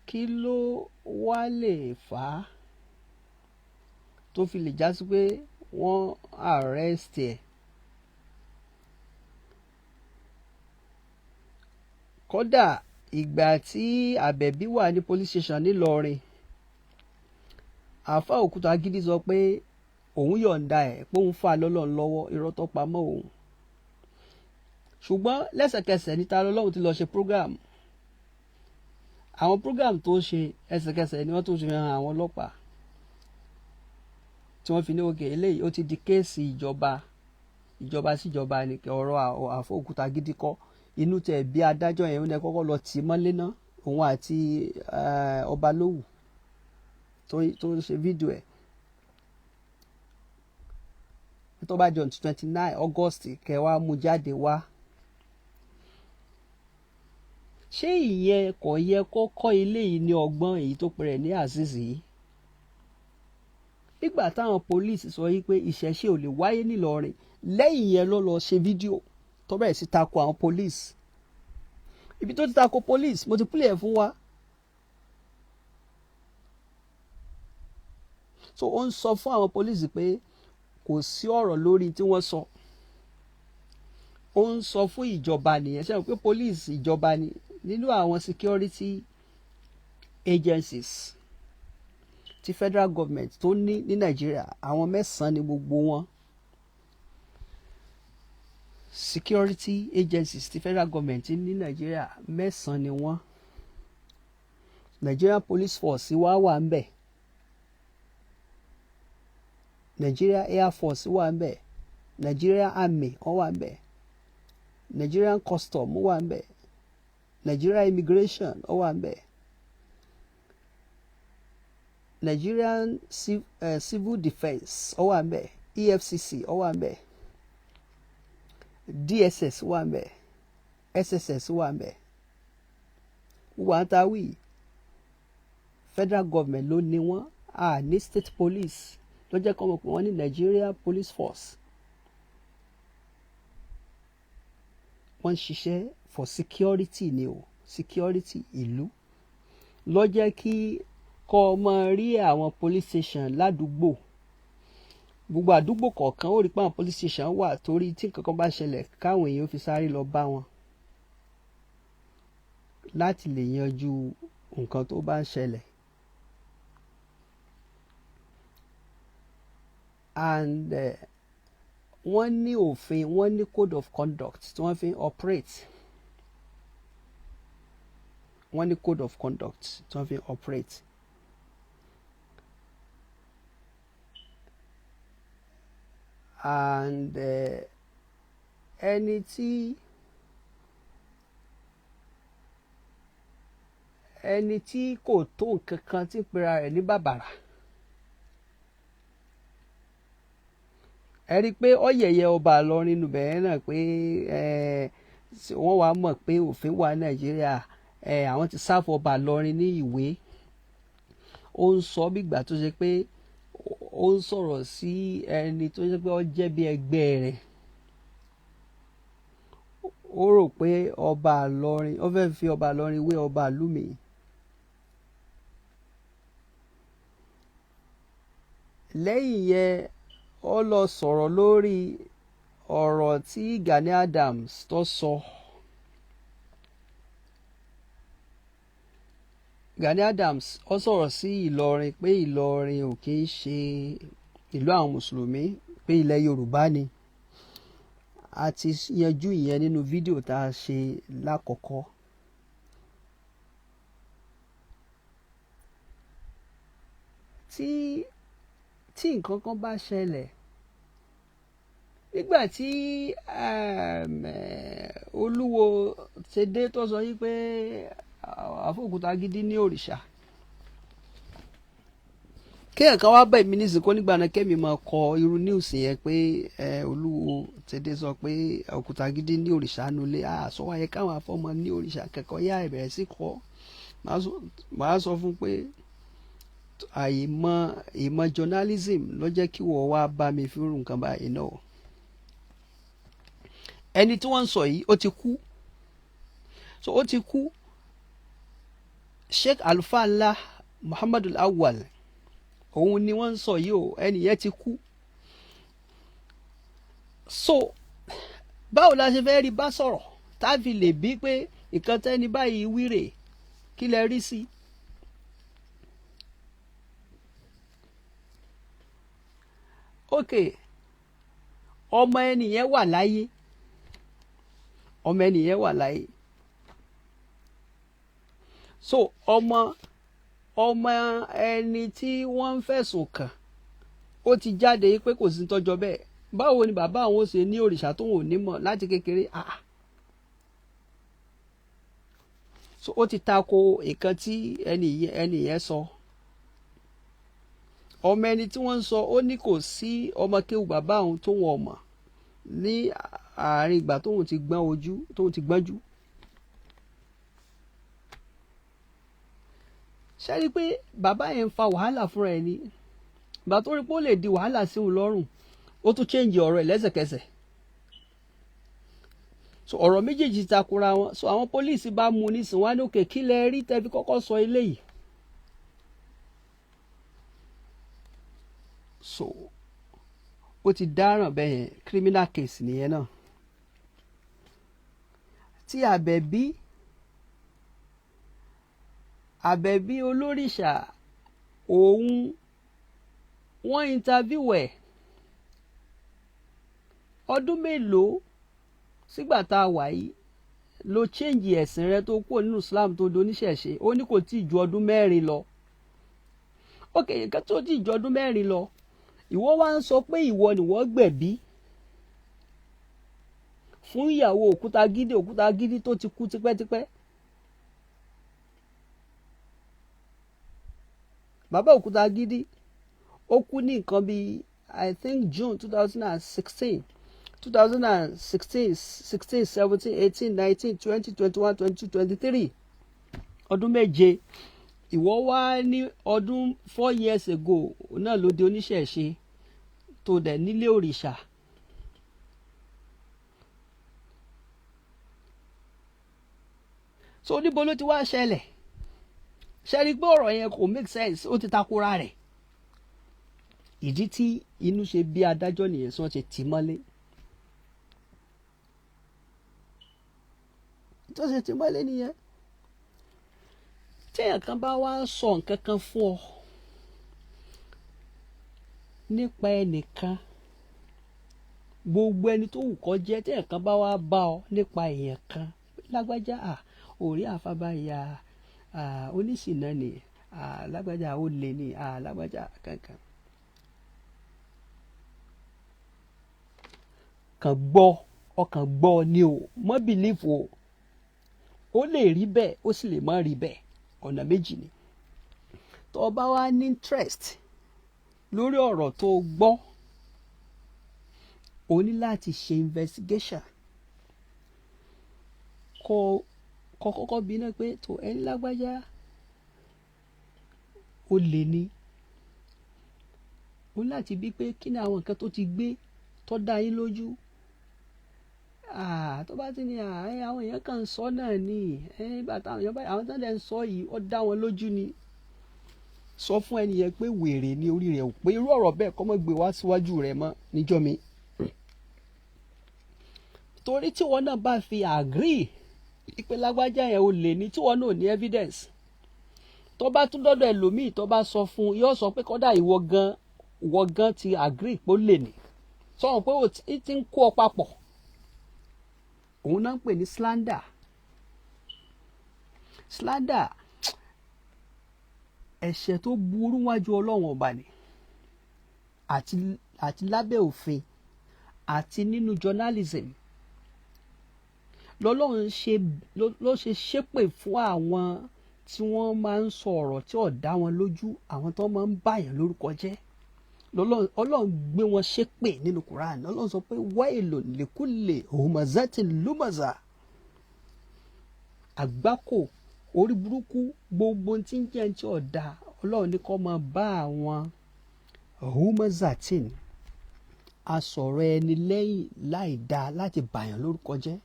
kí ló wá lè fà á tó fi lè já sí pé wọ́n arrest ẹ̀. Kódà ìgbà tí Àbẹ̀bí wà ní police station nílọrin, àáfàá Òkúta Gidi sọ pé òun yọ̀ǹda ẹ̀, pé òun fà lọ́lọ́run lọ́wọ́, irọ́ tó pamọ́ òun. Ṣùgbọ́n lẹ́sẹ̀kẹsẹ̀ ní Ta Lọ́lọ́run ti lọ ṣe program. Àwọn program tó ṣe, ẹsẹ̀kẹsẹ̀ ni wọ́n tún fi hàn àwọn ọlọ́pàá. Tí wọ́n fi ní òkè eléyìí ó ti di case ìjọba, ìjọba síjọba ni, ọ̀rọ̀ àfọ̀òkúta gidi kọ́. Inú tẹ̀ bí adájọ́ yẹn, ó ní kọ́kọ́ lọ tì í mọ́lé ná, òun àti Ọbalówù tó ń ṣe fídíò ẹ̀. Tó bá jọ 29 August, kẹwàá mú jáde wá. Ṣé ìyẹn kò yẹ kó kọ́ ilé yìí ní ọgbọ́n, èyí tó pèrè ní Azeez yìí, nígbà táwọn police sọ yìí pé ìṣẹ̀ṣe ò lè wáyé nílọrin? Lẹ́yìn yẹn ló lọ ṣe fídíò tó bẹ̀rẹ̀ sí tako àwọn police. Ibi tó ti tako police, mo ti pílẹ̀ ẹ̀ fún wa. So ó ń sọ fún àwọn police pé kò sí ọ̀rọ̀ lórí tí wọ́n sọ. Ó ń sọ fún ìjọba nìyẹn. Ṣe pé police ìjọba ni? Nínú àwọn security agencies tí federal government tó ní ní Nàìjíríà, àwọn mẹ́sàn-án ni gbogbo wọn. Security agencies tí federal government ní Nàìjíríà, mẹ́sàn-án ni wọ́n. Nigerian Police Force wá wà ń bẹ̀, Nigeria Air Force wà ń bẹ̀, Nigeria Army wọ́n wà ń bẹ̀, Nigerian Custom wà ń bẹ̀, Nigeria Immigration ó wà ń bẹ̀, Nigerian Civil Defence ó wà ń bẹ̀, EFCC ó wà ń bẹ̀, DSS wà ń bẹ̀, SSS wà ń bẹ̀. Wà á ta wí, federal government ló ní wọ́n. A ní state police ló jẹ́ kọ́ mọ̀ pé wọ́n ní Nigeria Police Force. Wọ́n ń ṣiṣẹ́ for security ni o, security ìlú. Ló jẹ́ kí kọ́ ọ máa rí àwọn police station ládùúgbò, gbogbo àdúgbò kọ̀ọ̀kan, ó rí pé àwọn police station wà, torí tí nǹkan kan bá ṣẹlẹ̀, káwọn èèyàn fi sáré lọ bá wọn láti lè yanjú nǹkan tó bá ń ṣẹlẹ̀. And wọ́n ní òfin, wọ́n ní code of conduct tí wọ́n fi ń operate. Wọ́n ní code of conduct tí wọ́n fi ń operate. And ẹni tí kò tó nǹkan kan tí ń pera rẹ̀ ní bàbàrà, ẹ rí i pé ó yẹ̀yẹ́ ọba Ìlọrin nù bẹ́ẹ̀ náà pé wọ́n wàá mọ̀ pé òfin wà Nàìjíríà. Àwọn ti sáfù ọba Ìlọrin ní ìwé. Ó ń sọ bí ìgbà tó ṣe pé ó ń sọ̀rọ̀ sí ẹni tó ṣe pé ó jẹ́ bí ẹgbẹ́ rẹ̀. Ó rò pé ọba Ìlọrin, ó fẹ́ fi ọba Ìlọrin wé ọba ìlú mi. Lẹ́yìn yẹn, ó lọ sọ̀rọ̀ lórí ọ̀rọ̀ tí Gani Adams tó sọ. Gani Adams ó sọ̀rọ̀ sí Ìlọrin pé Ìlọrin ò kí ń ṣe ìlú àwọn mùsùlùmí, pé ilẹ̀ Yorùbá ni. A ti yanjú ìyẹn nínú fídíò tá a ṣe lákọ̀ọ́kọ́. Tí nǹkan kan bá ṣẹlẹ̀, nígbà tí Olúwo ṣe dé tó sọ yí pé àfọ̀òkúta gidi ní òrìṣà, kéèyàn kan wá bá èmi nísìnyí kó nígbà náà kémi máa kọ irú news yẹn pé Olúwo ṣe dé sọ pé òkúta gidi ní òrìṣà nulẹ̀, àṣọ wáyé káwọn afọmọ ní òrìṣà kẹ́kọ̀ọ́ yá ìbẹ̀rẹ̀ sí kọ́. Màá sọ fún pé àìmọ̀ ìmọ̀ journalism ló jẹ́ kí wọ́n wá bá mi fi rú nǹkan báyìí náà. Ẹni tí wọ́n ń sọ yìí, ó ti kú. So ó ti kú. Sheikh Alfa ńlá Muhammadu Awwal, òun ni wọ́n ń sọ yìí o. Ẹni yẹn ti kú. So báwo la ṣe fẹ́ rí bá sọ̀rọ̀ tá a fi lè bí pé nǹkan tẹ́ni báyìí wíre, kí lẹ rí sí? Ok, ọmọ ẹni yẹn wà láyé, ọmọ ẹni yẹn wà láyé. So ọmọ ẹni tí wọ́n ń fẹ̀sùn kàn Ó ti jáde pé kò sí tọ́jọ́ bẹ́ẹ̀. Báwo ni bàbá àwọn ó ṣe ní òrìṣà tóun ò ní mọ̀ láti kékeré? Ah, so ó ti tako nǹkan tí ẹni yẹn sọ. Ọmọ ẹni tí wọ́n ń sọ, ó ní kò sí ọmọ kéwù bàbá òun tó wọn mọ̀ ní àárín ìgbà tóun ti gbọ́n ojú, tóun ti gbọ́njú. Ṣe rí i pé bàbá yẹn ń fa wàhálà fúnra ẹ̀ ni? Ìgbà tó rí pé ó lè di wàhálà sí òun lọ́rùn, ó tún change ọ̀rọ̀ ẹ̀ lẹ́sẹ̀kẹsẹ̀. So ọ̀rọ̀ méjèèjì takora wọn. So àwọn pólíìsì bá mú un nísìnyí, wá ní òkè, kí lẹ rí tẹ́ fi kọ́kọ́ sọ eléyìí? So ó ti dáràn bẹ́ẹ̀ yẹn, criminal case nìyẹn náà. Tí Àbẹ̀bí olórìṣà, òun wọ́n interview ẹ̀ ọdún mélòó sígbà tá a wà yìí ló change ẹ̀sìn rẹ tó kúrò nínú Islam tó doníṣẹ̀ṣe? Ó ní kò tí ì ju ọdún 4 lọ. Ok, nǹkan tó tí ì ju ọdún 4 lọ, ìwọ wá ń sọ pé ìwọ ni wọ́n gbẹ̀bí fún ìyàwó Òkútagídí, Òkútagídí tó ti kú tipẹ́tipẹ́. Bàbá Òkútagídí, ó kú ní nǹkan bíi, I think, June 2016, 2016, 16, 17, 18, 19, 20, 21, 22, 23, ọdún 7. Ìwọ wá ní ọdún 4 years ago náà ló di oníṣẹ̀ṣe tó dẹ̀ nílé òrìṣà. So níbo ló ti wá ṣẹlẹ̀? Ṣe rí pé ọ̀rọ̀ yẹn kò make sense? Ó ti takora rẹ̀. Ìdí tí inú ṣe bí adájọ́ nìyẹn tí wọ́n ṣe tì mọ́lé, tó ṣe tì mọ́lé nìyẹn. Téèyàn kan bá wá sọ nǹkan kan fún ọ nípa ẹnìkan, gbogbo ẹni tó wù kó jẹ́, téèyàn kan bá wá bá ọ nípa èèyàn kan, lágbájá à òrí àfàbàyà oníṣìnà ni, lágbájá ó lè ní, lágbájá kankan, kàn gbọ́, ọkàn gbọ́ ni o, mọ́ believe o. Ó lè rí bẹ́ẹ̀, ó sì lè má rí bẹ́ẹ̀. Ọ̀nà méjì ni. Tó o bá wá ní interest lórí ọ̀rọ̀ tó o gbọ́, o ní láti ṣe investigation, kó kó kọ́kọ́ bí náà pé tó ẹni lágbájá ó lè ní, o ní láti bí pé kí ni àwọn nǹkan tó ti gbé tó dá yín lójú. Tó bá ti ní àwọn èèyàn kan ń sọ náà ni, nígbà táwọn èèyàn báyìí, àwọn tó ń dẹ̀ ń sọ yìí, ó dá wọn lójú ni, sọ fún ẹni yẹn pé wèrè ni, orí rẹ̀ ò pé. Irú ọ̀rọ̀ bẹ́ẹ̀ kọ́ mọ́ gbé wá síwájú rẹ̀ mọ́ níjọ́ mi, torí tí wọn náà bá fi agree ìpè lágbájá yẹn ò lè ní, tí wọn náà ní evidence, tó bá tún dọ́dọ̀ ẹlòmíì, tó bá sọ fún un, yóò sọ pé kọ́dà ìwọ gan ti agree pé ó lè ní, sọ wọn pé ó ti ń kó ọ papọ̀. Òun náà ń pè ní slander. Slander, ẹ̀ṣẹ̀ tó burú wájú Ọlọ́run Ọba ni, àti lábẹ́ òfin àti nínú journalism. Lọ́lọ́run ṣe ló ṣe ṣépè fún àwọn tí wọ́n máa ń sọ ọ̀rọ̀ tí ò dá wọn lójú, àwọn tó máa ń bàyàn lórúkọ jẹ́. Ọlọ́run gbé wọn ṣépè nínú Quran. Ọlọ́run sọ pé ويل لكل همزة لمزة, àgbákò, orí burúkú, gbogbo tí ń jẹ́ tí ọ̀dà, Ọlọ́run ní kó máa bá àwọn همزة, asọ̀rọ̀ ẹni lẹ́yìn láì dáa láti bàyàn lórúkọ jẹ́.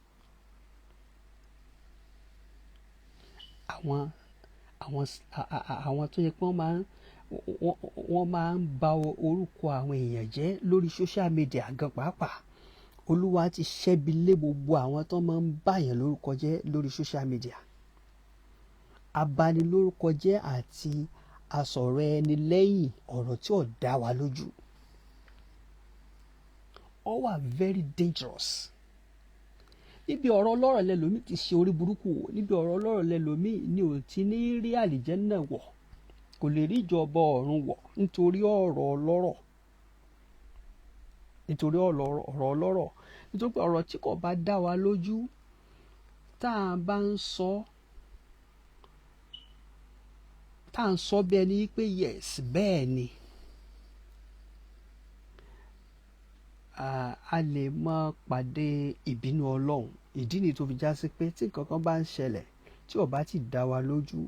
Àwọn tó yẹ pé wọ́n máa ń ba orúkọ àwọn èèyàn jẹ́ lórí social media gan pàápàá, Olúwa ti ṣẹ́bi lé gbogbo àwọn tó máa ń bàyàn lórúkọ jẹ́ lórí social media. Abanilórúkọ jẹ́ àti asọ̀rọ̀ ẹni lẹ́yìn, ọ̀rọ̀ tí ò dá wa lójú, ó wà very dangerous. Níbi ọ̀rọ̀ ọlọ́rọ̀ lẹ́lòmíì ti ṣe orí burúkú wò, níbi ọ̀rọ̀ ọlọ́rọ̀ lẹ́lòmíì ni ò ti ní rí àlìjẹ́nnà wọ̀, kò lè rí ìjọba ọ̀run wọ̀ nítorí ọ̀rọ̀ ọlọ́rọ̀. Nítorí ọ̀rọ̀ ọlọ́rọ̀, nítorí pé ọ̀rọ̀ tí kò bá dá wa lójú tá a bá ń sọ, tá à ń sọ bí ẹni pé yes, bẹ́ẹ̀ ni, a lè máa pàdé ìbínú Ọlọ́run. Ìdí nìyí tó fi já sí pé tí nǹkan kan bá ń ṣẹlẹ̀ tí ò bá ti dá wa lójú,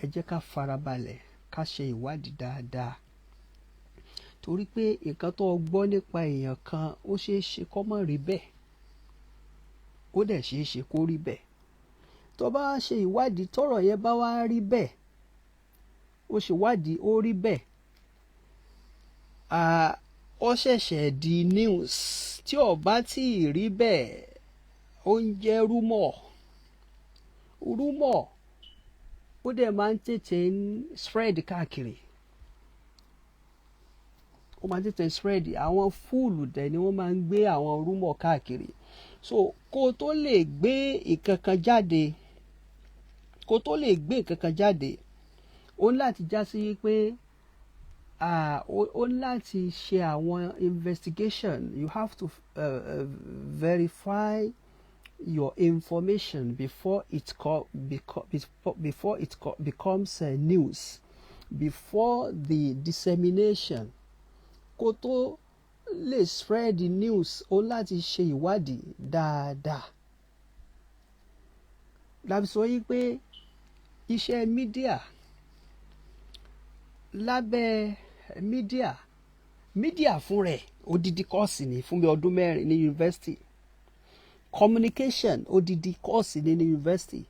ẹ jẹ́ ká farabalẹ̀, ká ṣe ìwádìí dáadáa. Torí pé nǹkan tó gbọ́ nípa èèyàn kan, ó ṣeé ṣe kó má rí bẹ́ẹ̀, ó dẹ̀ ṣeé ṣe kó rí bẹ́ẹ̀. Tó bá ṣe ìwádìí, tọ́rọ̀ yẹn bá wá rí bẹ́ẹ̀, ó ṣe ìwádìí, ó rí bẹ́ẹ̀, ó ṣẹ̀ṣẹ̀ di news. Tí ò bá tí ì rí bẹ́ẹ̀, ó ń jẹ́ rumor. Rumor ó dẹ̀ máa ń tètè spread káàkiri, ó máa ń tètè spread. Àwọn fúùlù dẹ̀ ni wọ́n máa ń gbé àwọn rumor káàkiri. So kó o tó lè gbé nǹkan kan jáde, kó o tó lè gbé nǹkan kan jáde, ó ní láti já sí pé ó ní láti ṣe àwọn investigation. You have to verify your information before it becomes news, before the dissemination. Kó tó lè spread the news, ó láti ṣe ìwádìí dáadáa. La fi sọ yí pé iṣẹ́ media, lábẹ́ media fún rẹ̀, odidi course ni fún bí ọdún 4 ní yunifásitì. Communication, odidi course ní yunifásitì.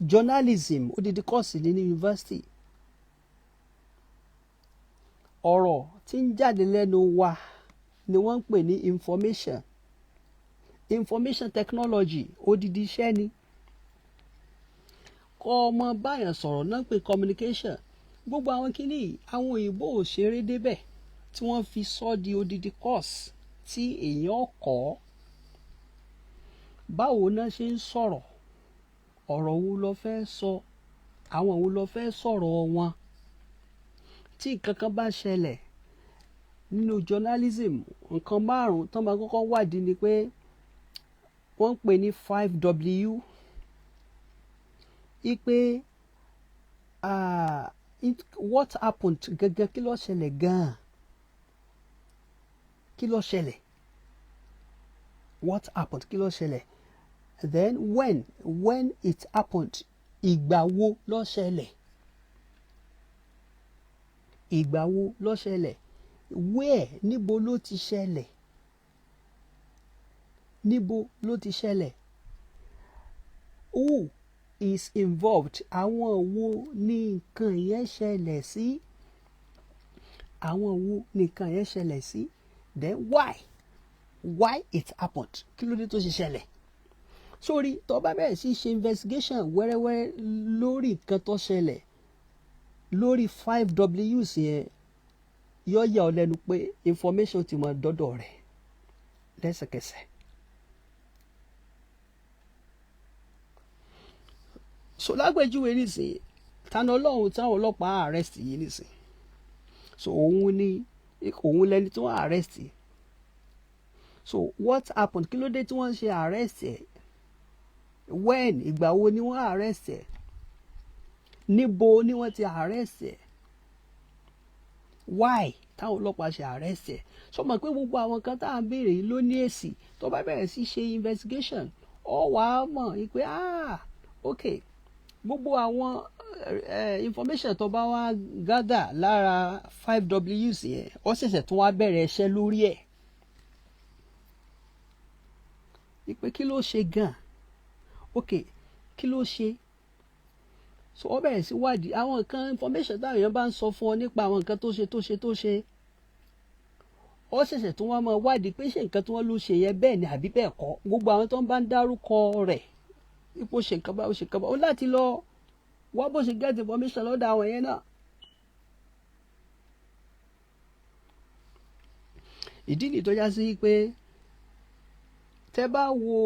Journalism, odidi course ní yunifásitì. Ọ̀rọ̀ tí ń jáde lẹ́nu wa ni wọ́n ń pè ní information. Information technology, odidi iṣẹ́ ni. Kọ́ ọmọ báyàn sọ̀rọ̀ náà ń pè communication. Gbogbo àwọn kíní yìí, àwọn òyìnbó ò ṣeré débẹ̀ tí wọ́n fi sọ di odidi course tí èèyàn kọ́. Báwo náà ṣe ń sọ̀rọ̀? Ọ̀rọ̀ wo lo fẹ́ sọ? Àwọn wo lo fẹ́ sọ̀rọ̀ wọn? Tí nǹkan kan bá ṣẹlẹ̀ nínú journalism, nǹkan márùn-ún tó máa kọ́kọ́ wádìí ni pé wọ́n ń pè ní 5W. Ipe what happened gẹ́gẹ́, kí ló ṣẹlẹ̀ gan-an? Kí ló ṣẹlẹ̀? What happened? Kí ló ṣẹlẹ̀? Then when it happened, ìgbà wo ló ṣẹlẹ̀? Ìgbà wo ló ṣẹlẹ̀? Where, níbo ló ti ṣẹlẹ̀? Níbo ló ti ṣẹlẹ̀? Who is involved? Àwọn wo ni nǹkan yẹn ṣẹlẹ̀ sí? Àwọn wo ni nǹkan yẹn ṣẹlẹ̀ sí? Then why it happened? Kí ló dé tó ṣe ṣẹlẹ̀? Sórí tó bá bẹ̀rẹ̀ sí ṣe investigation wẹ́rẹ́wẹ́rẹ́ lórí nǹkan tó ṣẹlẹ̀, lórí 5Ws yẹn, yóò yà ọ́ lẹ́nu pé information ti máa dọ́dọ̀ rẹ̀ lẹ́sẹ̀kẹsẹ̀. So lágbèjúwe nísìnyí, Tani Olohun táwọn ọlọ́pàá arrest yìí nísìnyí, so òun ni, òun lẹni tí wọ́n arrest. So what happened? Kí ló dé tí wọ́n ṣe arrest ẹ̀? When, ìgbà wo ni wọ́n arrest ẹ̀? Níbo ni wọ́n ti arrest ẹ̀? Why táwọn ọlọ́pàá ṣe arrest ẹ̀? So mọ̀ pé gbogbo àwọn kan tá à ń béèrè yìí ló ní èsì. Tó bá bẹ̀rẹ̀ sí ṣe investigation, ó wàá mọ̀ pé ok, gbogbo àwọn information tó bá wá gather lára 5Ws yẹn, ó ṣẹ̀ṣẹ̀ tún wá bẹ̀rẹ̀ iṣẹ́ lórí ẹ̀. Ìpè kí ló ṣe gan? Ok, kí ló ṣe? So ó bẹ̀rẹ̀ sí wádìí àwọn nǹkan, information táwọn èèyàn bá ń sọ fún ọ nípa àwọn nǹkan tó ṣe tó ṣe tó ṣe, ó ṣẹ̀ṣẹ̀ tún wá máa wádìí pé ṣé nǹkan tí wọ́n ló ṣe yẹn bẹ́ẹ̀ ni àbí bẹ́ẹ̀ kọ́. Gbogbo àwọn tó ń bá ń dárúkọ rẹ̀ ipò ṣe nǹkan bá ó ṣe nǹkan bá ó láti lọ wá bó ṣe get information lọ́dọ̀ àwọn yẹn náà. Ìdí nìyí tó já sí pé tẹ́ bá wo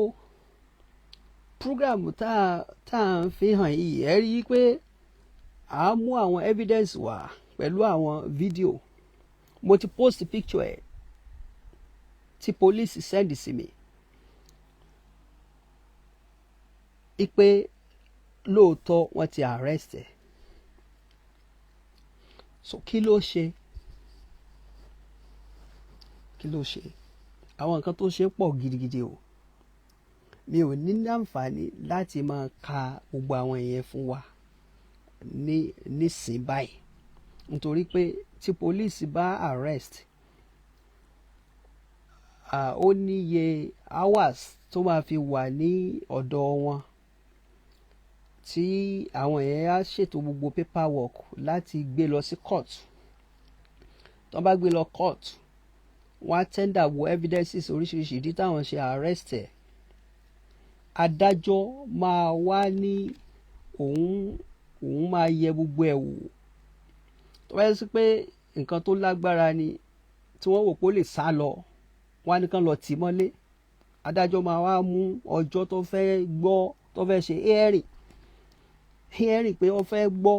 program tá à ń fi hàn yìí, ẹ rí i pé à ń mú àwọn evidence wá pẹ̀lú àwọn fídíò. Mo ti post picture ẹ̀ tí police send sí mi ipe lóòótọ́ wọ́n ti arrest ẹ̀. So kí ló ṣe? Kí ló ṣe? Àwọn nǹkan tó ṣe pọ̀ gidigidi o. Mi ò ní àǹfààní láti máa ka gbogbo àwọn ìyẹn fún wa ní nísìn báyìí, nítorí pé tí police bá arrest, ó níye hours tó máa fi wà ní ọ̀dọ̀ wọn, tí àwọn yẹn á ṣètò gbogbo paperwork láti gbé lọ sí court. Tó bá gbé lọ court, wọ́n á tender wo evidences oríṣiríṣi, ìdí táwọn ṣe arrest ẹ̀. Adájọ́ máa wá ní òun máa yẹ gbogbo ẹ̀ wò. Tó bá yẹ sí pé nǹkan tó lágbára ni tí wọ́n wò pé ó lè sá lọ, wọ́n á ní kán lọ tì mọ́lé. Adájọ́ máa wá mú ọjọ́ tó fẹ́ gbọ́, tó fẹ́ ṣe hearing, pé wọ́n fẹ́ gbọ́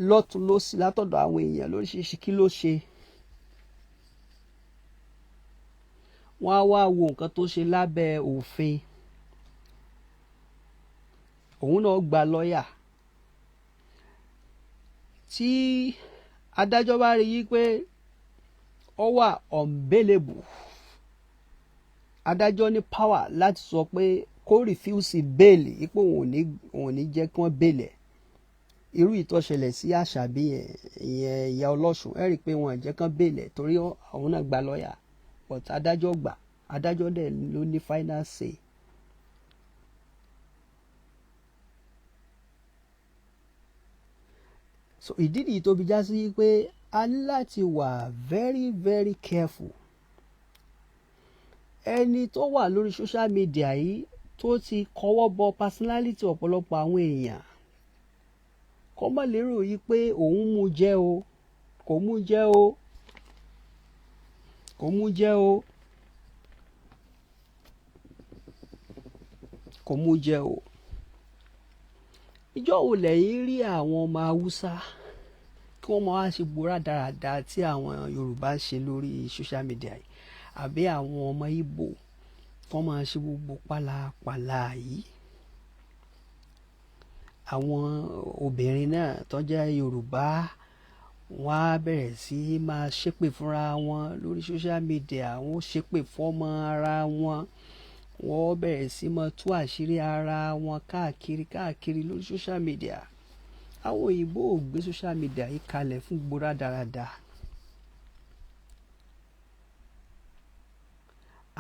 lọ́tún lọ́sì látọ̀dọ̀ àwọn èèyàn lóríṣiríṣi, kí ló ṣe. Wọ́n á wá wo nǹkan tó ṣe lábẹ́ òfin. Òun náà gba lọ́ọ̀yà. Tí adájọ́ bá rí i pé ó wà unbailable, adájọ́ ní power láti sọ pé kó refuse bail, ipò òun ò ní jẹ́ kí wọ́n bail ẹ̀. Irú ìtọ́ṣẹlẹ̀ sí Àṣàbí yẹn, ìyẹn ìyá Ọlọ́ṣun, ẹ rí i pé wọn ò jẹ́ kán bail ẹ̀ torí òun náà gba lọ́ọ̀yà, but adájọ́ gbà, adájọ́ dẹ̀ ló ní final say. So ìdí nìyí tó fi já sí pé a ní láti wà very very careful. Ẹni tó wà lórí social media yìí tó ti kọwọ́ bọ personality ọ̀pọ̀lọpọ̀ àwọn èèyàn, kó má lérò yìí pé òun mú jẹ́ o, kò mú jẹ́ o, kò mú jẹ́ o, kò mú jẹ́ o. Ìjọ́ wo lẹ́yìn rí àwọn ọmọ Haúsá kí wọ́n máa wá ṣe gbòòrà dáradára tí àwọn Yorùbá ń ṣe lórí social media yìí, àbí àwọn ọmọ Ìgbò kí wọ́n máa ṣe gbogbo pálapàla yìí? Àwọn obìnrin náà tó jẹ́ Yorùbá, wọ́n á bẹ̀rẹ̀ sí máa ṣépè fúnra wọn lórí social media, wọ́n ó ṣépè fọ́mọ ara wọn, wọ́n bẹ̀rẹ̀ sí máa tú àṣírí ara wọn káàkiri káàkiri lórí social media. Àwọn òyìnbó ò gbé social media yìí kalẹ̀ fún gbogbo rádaràda.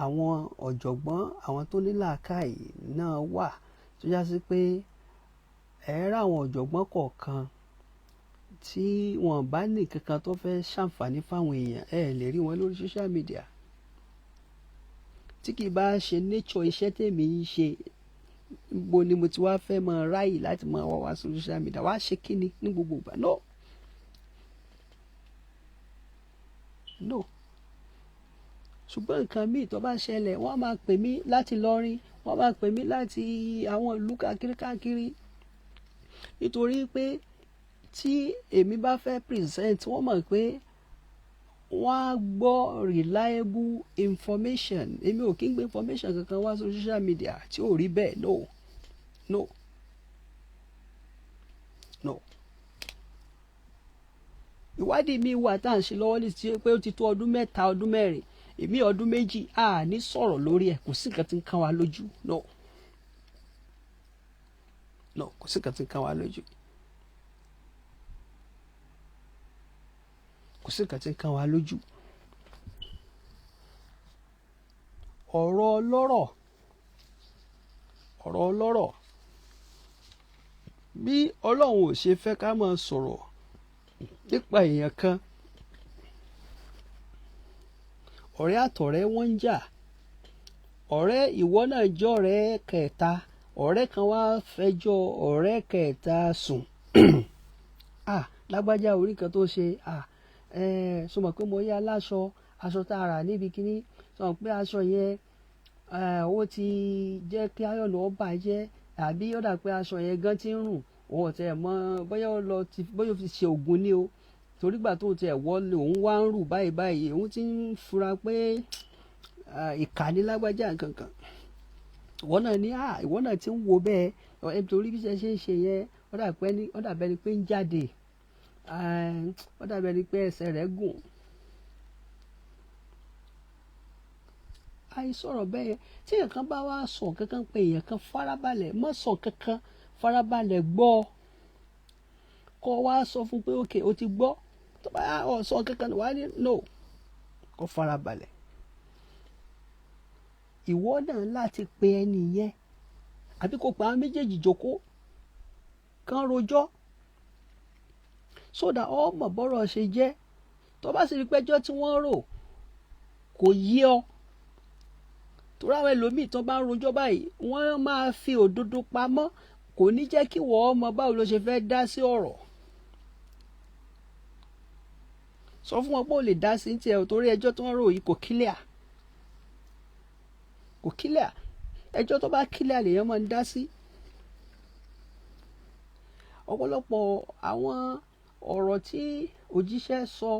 Àwọn ọ̀jọ̀gbọ́n, àwọn tó ní làákàyè náà wà tó já sí pé ẹ rá àwọn ọ̀jọ̀gbọ́n kọ̀ọ̀kan tí wọ́n bá ní kankan tó fẹ́ ṣàǹfààní fáwọn èèyàn, ẹ lè rí wọn lórí social media. Tí kì í bá ṣe nature iṣẹ́ tèmi ń ṣe, níbo ni mo ti wá fẹ́ máa ráyè láti máa wá wá sórí social media wá ṣe kíni ní gbogbo ìgbà? No, no. Ṣùgbọ́n nǹkan míì tó bá ṣẹlẹ̀, wọ́n máa pè mí láti Ìlọrin, wọ́n máa pè mí láti àwọn ìlú káàkiri káàkiri. Nítorí pé tí èmi bá fẹ́ present, wọ́n mọ̀ pé wọ́n á gbọ́ reliable information. Èmi ò kí ń gbé information kankan wá sórí social media tí ò rí bẹ́ẹ̀. No, no, no. Ìwádìí mi wà tá à ń ṣe lọ́wọ́ ní ti pé ó ti tó ọdún 3, ọdún 4, èmi ọdún 2, a ní sọ̀rọ̀ lórí ẹ̀. Kò sí nǹkan tí ń kan wa lójú. No, no, kò sí nǹkan tí ń kan wa lójú. Kò sí nǹkan tí ń kan wa lójú. Ọ̀rọ̀ ọlọ́rọ̀, ọ̀rọ̀ ọlọ́rọ̀, bí Ọlọ́run ò ṣe fẹ́ ká máa sọ̀rọ̀ nípa èèyàn kan, ọ̀rẹ́ àtọ̀rẹ́ wọ́n ń jà, ọ̀rẹ́ ìwọ náà jọ̀rẹ́ kẹta, ọ̀rẹ́ kan wá fẹjọ́ ọ̀rẹ́ kẹta sùn. Ah, lágbájá orí kan tó ṣe, ah, sọ mọ̀ pé mo yá aláṣọ, aṣọ tá a rà níbi kíní, sọ mọ̀ pé aṣọ yẹn, ó ti jẹ́ kí ayọ̀nù ó bàjẹ́, àbí ó dà pé aṣọ yẹn gan ti ń rùn, òun ò tẹ̀ mọ̀ bóyá ó lọ ti, bóyá ó fi ṣe ògùn ní o. Torí gbà tó tiẹ̀ wọlé, òun wá ń rù báyìí báyìí, òun ti ń fura pé ìkànnì lágbájá nǹkankan. Ìwọ náà ní, ìwọ náà ti ń wo bẹ́ẹ̀ torí bí ṣe ń ṣe yẹn, ó dàbẹ́ ni pé ń jáde, ó dàbẹ́ ni pé ẹsẹ̀ rẹ̀ gùn. Àìsọ̀rọ̀ bẹ́ẹ̀ yẹn. Tí èèyàn kan bá wá sọ kankan pé èèyàn kan, farabalẹ̀, má sọ kankan, farabalẹ̀ gbọ́, kó wá sọ fún pé ok, o ti gbọ́. Tó bá ọ sọ kankan, wàá ní no, kó farabalẹ̀. Ìwọ náà láti pe ẹni yẹn, àbí kó pa àwọn méjèèjì jókòó kán rojọ́, sódà ọmọ bọ́rọ̀ ṣe jẹ́. Tó bá sì rí pẹ́jọ́ tí wọ́n rò kò yé ọ, torí àwọn ẹlòmíì tó bá ń rojọ́ báyìí, wọ́n máa fi òdodo pamọ́, kò ní jẹ́ kí wọ́n mọ báwo ló ṣe fẹ́ dá sí ọ̀rọ̀. Sọ fún wọn pé ó lè dá sí tiẹ̀, torí ẹjọ́ tó ń rò yìí kò kílíà, kò kílíà. Ẹjọ́ tó bá kílíà lèèyàn máa ń dá sí. Ọ̀pọ̀lọpọ̀ àwọn ọ̀rọ̀ tí òjíṣẹ́ sọ,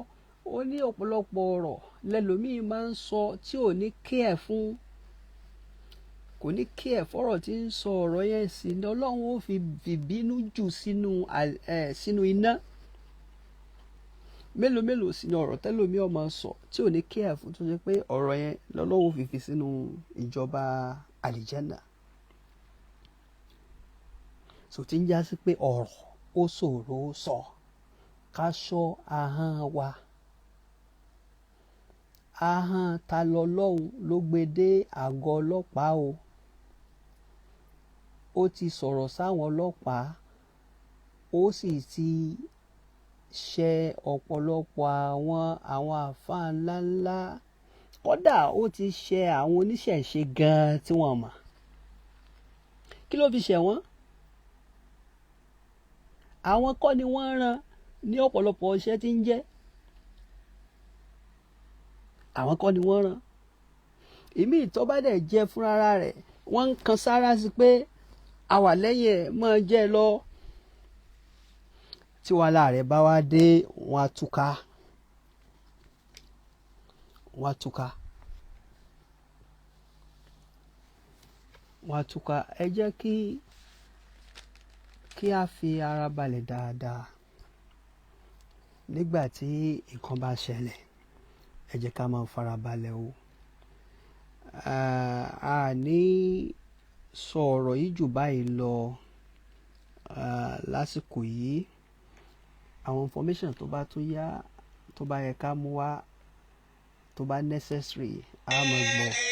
ó ní ọ̀pọ̀lọpọ̀ ọ̀rọ̀ lẹ́lòmíì máa ń sọ tí ò ní kí ẹ̀ fún, kò ní kí ẹ̀ fọ́rọ̀ tí ń sọ ọ̀rọ̀ yẹn sí ni Ọlọ́run ó fi bínú jù sínú iná. Mélòó mélòó sí ni ọ̀rọ̀ tẹ́lòmíì ó máa sọ tí ò ní kí ẹ̀ fún, tó ṣe pé ọ̀rọ̀ yẹn lọ́lọ́run ó fi sínú ìjọba àlìjẹ́nà. So tí ń já sí pé ọ̀rọ̀ ó ṣòro sọ, ká ṣọ́ ahọ́n wa. Ahọ́n ta lọ́lọ́run ló gbé dé àgọ́ ọlọ́pàá o. Ó ti sọ̀rọ̀ sáwọn ọlọ́pàá, ó sì ti ṣe ọ̀pọ̀lọpọ̀ àwọn àfáà ńláńlá, kódà ó ti ṣe àwọn oníṣẹ̀ṣe gan-an tí wọ́n mọ̀. Kí ló fi ṣẹ̀ wọ́n? Àwọn kọ́ ni wọ́n rán ní ọ̀pọ̀lọpọ̀ iṣẹ́ tí ń jẹ́. Àwọn kọ́ ni wọ́n rán. Ìmí ìtọ́ bá dẹ̀ jẹ́ fúnra rẹ̀, wọ́n ń kan sára sí pé a wà lẹ́yìn ẹ̀, máa jẹ́ lọ. Tí wàhálà rẹ̀ bá wá dé, wọ́n á túká, wọ́n á túká, wọ́n á túká. Ẹ jẹ́ kí a fi ara balẹ̀ dáadáa nígbà tí nǹkan bá ṣẹlẹ̀. Ẹ jẹ́ ká máa farabalẹ̀ o. A ní sọ ọ̀rọ̀ yìí jù báyìí lọ lásìkò yìí. Àwọn information tó bá tún yá, tó bá yẹ ká mú wá, tó bá necessary, a máa gbọ́.